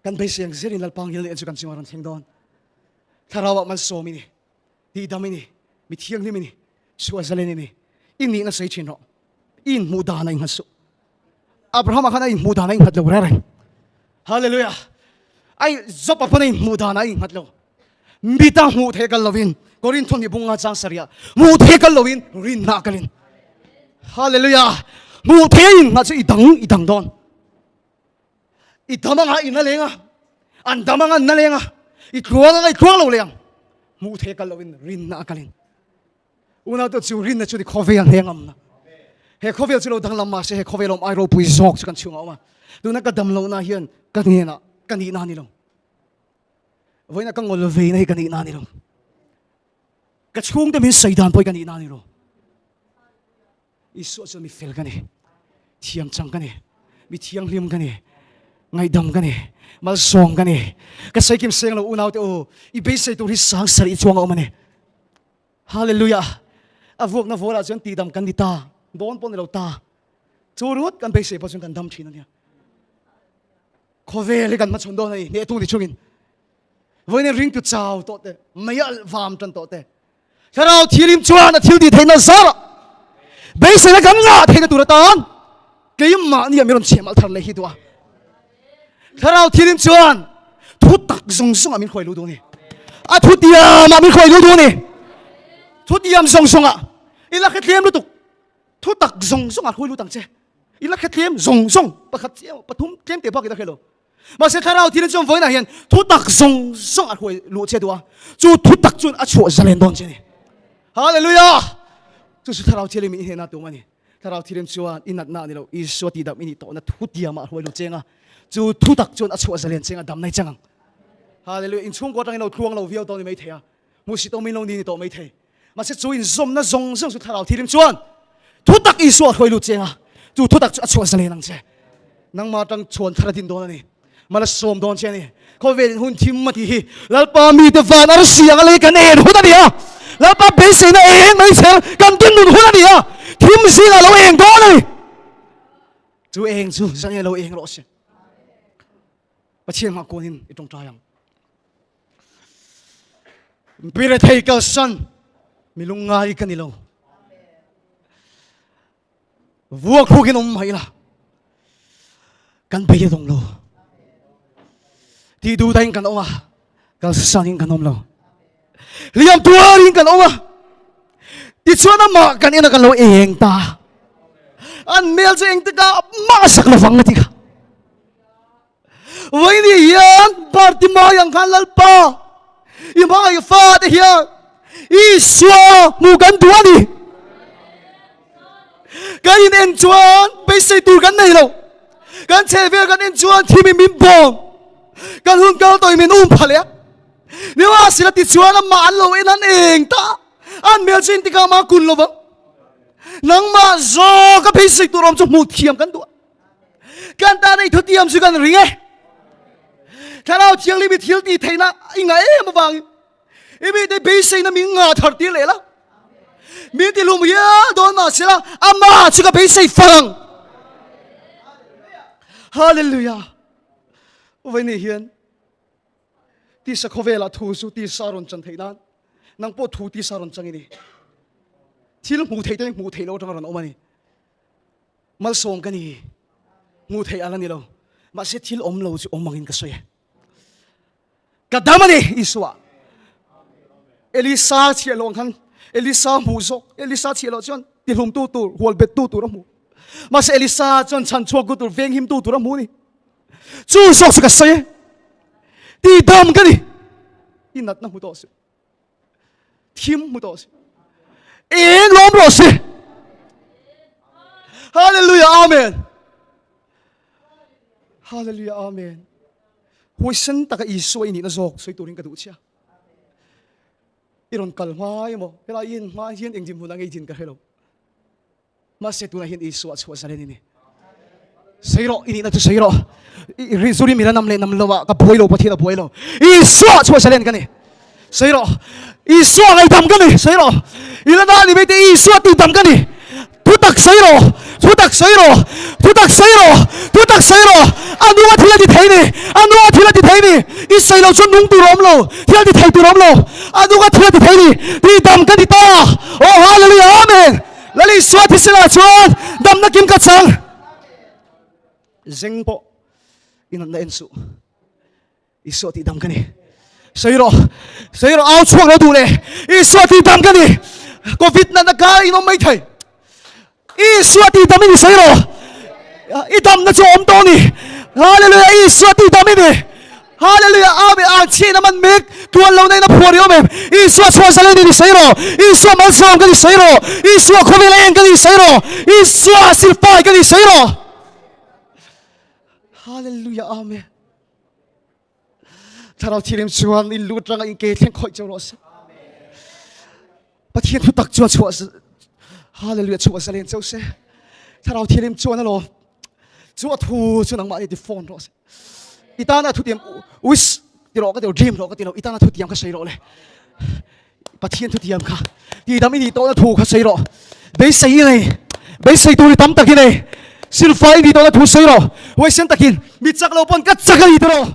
Kan beisei ang zelin Lalpa ngil leh chu kan chungah rawn thleng dawn. Thlarauah malsawm i ni, tihdam i ni, mi thianghlim i ni, chhuah zalen i ni. I nihna sawi thin rawh. I inhmuh dan a innghat suh. Abrahama khan a inhmuh dan a innghat lo reng reng. Hallelujah! Ai Job-a pawn a inhmuh dan a innghat lo. Mita hmuh theih kal lovin, Korinth ni bunga chang sarih hmuh theih kal lovin rinna kalin. Hallelujah! Hmuh theih a innghat chu i dang i dang dawn. I dam anga i na leng a, an dam anga an na leng a, i tluang anga i tluang lo leh ang. Hmuh theih kal lovin rinna kalin. Unaute chu rinna chu ni khawvel hle ngamna. He khawvel chu lo danglam mahse he khawvel awm ai ropui zawk chu kan chhungah awm a. Tuna ka dam lohna hian ka hnenah ka nihna a ni lo. Vawiina ka ngawl veina hi ka nihna a ni lo. Ka chhungte min sawi dan pawh hi ka nihna a ni lo. Isua chuan mi fel ka ni, thiam chang ka ni, mi thianghlim ka ni, ngaihdam ka ni, malsawm ka ni. Ka sawi kim seng lo unaute u, i beisei tur hi sang sarih chuang a awm a ni. Hallelujah! A vuakna vawlah chuan tihdam kan ni ta, dawn pawh ni lo ta. Chu ringawt kan beisei pawh chuan kan dam thin a nia. Khawvel hi kan hmachhawn dawn a ni, hnehtu ni chungin. Vawiin ringtu chau tawh te, mei a vam tan tawh te, Thlarau Thianghlim chuan a thil tih theihna zarah beiseina kan ngah theihna tur atan keimahni ah min rawn chhiah malh thar leh hi duh a. Thlarau Thianghlim chuan thu tak zawng zawng ah min hruai luh duh a ni. A thu tiam ah min hruai luh duh a ni. Thu tiam zawng zawng ah i la hretlem lutuk. Thu tak zawng zawng ah hruai lut ang che. I la hretlem zawng zawng pakhat chiah pathum tlem teh bak i la hre lo. Mahse Thlarau Thianghlim chuan vawiinah hian thu tak zawng zawng a hruai luh che duh a, chu thu tak chuan a chhuah zalen dawn che a ni. Hallelujah! Chu chu Thlarau Thianghlim in hnena tum a ni. Thlarau Thianghlim chuan i natna a ni lo, Isua tihdam i nih tawhna thu tiamah a hruai luh cheng a, chu thu tak chuan a chhuah zalen cheng a, damna i chang ang. Hallelujah! Inchhungkaw atangin lo tluang lo viau tawh a ni maithei a, hmuhsit awmin lo ni ni tawh maithei. Mahse chu inzawmna zawng zawng chu Thlarau Thianghlim chuan thutak Isua a hruai lut cheng a, chu thutak chu a chhuah zalen ang che. Nangmah atang chhuan thar a din dawn a ni. Mal a sawm dawn che a ni. Khawvel hun thim a tih hi Lalpa mite van arsi anga lei kan en hun a ni a. Lalpa beiseina eng mai chher kan din nun hun a ni a. Thim zingah lo eng dawn a ni. Chu eng chu zan lo eng rawh se. Pathian hmah kuanin i tawngtai ang. Pirethei kalsan mi lungngai ka ni lo. Vuak hrukin awm mai la. Kan bei a dawng lo. Ti duh dain kan awm a, kalsanin kan awm lo. Hliam tuarin kan awm a, tichuan amah kan en a kan lo eng ta. An hmel chu engtikah mah a sak lovang a ti kha. Vawiin hian Bartimai ang khan Lalpa i hmangaih fate hian Isua hmuh kan duh a ni. Kan in en chuan beisei tur kan nei lo. Kan chhehvel kan en chuan thim in min bawm. Kan hun kal tawh in min um pha leh a. Nimahsela tichuan amah an lo en an eng ta. An hmel chu engtikah mah kun lovang. Nangmah zawk a beisei tur awm chu hmuh thiam kan duh a. Kan tan ei thutiam chu kan ring e. Thlarau Thianghlim i thil tih theihna i ngah em avangin i mite beiseina min ngah thar tir leh la. Min ti hlum hial dawn mah sela amah chu ka beisei far ang. Hallelujah. Vawiin hian tisa khawvelah thu chu tisa rawn chan theih nan nang pawh thu tisa rawn chang i ni. Thil hmuh theih te hmuh theih loh atanga rawn awm a ni. Malsawm ka ni, hmuh theih ala ni lo, mahse thil awm lo chu awm angin ka sawi e. Ka dam a ni, Isua. Elisa chhiah loh ang khan Elisa hmuh zawk, Elisa chhiah loh chuan tihlumtu tur, hual bettu tur a hmu. Mahse Elisa chuan chhan chhuaktu tur, venghimtu tur a hmu a ni. Chu zawk chu ka sawi e. Tihdam ka ni, i natna hmu tawh suh. Thim hmu tawh si. Eng lawm rawh si. Hallelujah, Amen. Hallelujah, Amen. Huaisen taka Isua i nihna zawk sawi turin ka duh chia. I rawn kal hma emaw, helai in hma hian eng dinhmun ang ei din ka hre lo. Mahse tunah hian Isua chhuah zalen i ni. Sawi rawh, i nihna chu sawi rawh. Zuri mira nam leh nam lo ah ka buai lo, Pathian a buai lo. Isua chhuah zalen ka ni. Sawi rawh, Isua ngaihdam ka ni. Sawi rawh, i la na ni mai te Isua tihdam ka ni. Thutak sawi rawh, thutak sawi rawh, thutak sawi rawh, thutak sawi rawh. A nunga thil a ti thei ni, a nunga thil a ti thei ni. I sawi lo chuan nung tur a awm lo, thil a ti thei tur a awm lo. A nunga thil a ti thei ni, tihdam ka ni ta. Oh, hallelujah, amen. Lal Isua thisenah chuan damna kim ka chang. Zeng pawh i natna en suh. Isua tih dam ka ni. Sawi rawh, sawi rawh, au chhuak lo duh leh Isua tih dam ka ni. Covid natna kar in awm mai thei. Isua tih dam i ni sawi rawh. I damna chu awm tawh ni. Hallelujah, Isua tih dam i ni. Hallelujah, Amen. Ang chhiahna man mek tuan lo na in a phuar i awm em? Isua chhuah zalen i ni sawi rawh. Isua malsawm ka ni sawi rawh. Isua khawvel a eng ka ni sawi rawh. Isua silfai ka ni sawi rawh. Hallelujah, Amen. Thlarau Thianghlim chuan in lut ranga in ke thleng khawih cheu rawh se. Pathian thu tak chuan chhuah Hallelujah chhuah zalen cheu se. Thlarau Thianghlim chuan alo chu a thu chu nangmah ni ti phone rawh se. I tana thu tiam wish ti rawh ka ti lo dream rawh ka ti lo i tana thu tiam kha sawi rawh le. Pathian thu tiam kha ti dam i nih tawhna thu kha sawi rawh. Beisei i nei beisei tur i tam tak i nei silfai i nih tawhna thu sawi rawh. Huaisen takin mi chak lo pawn ka chak a ni ti rawh.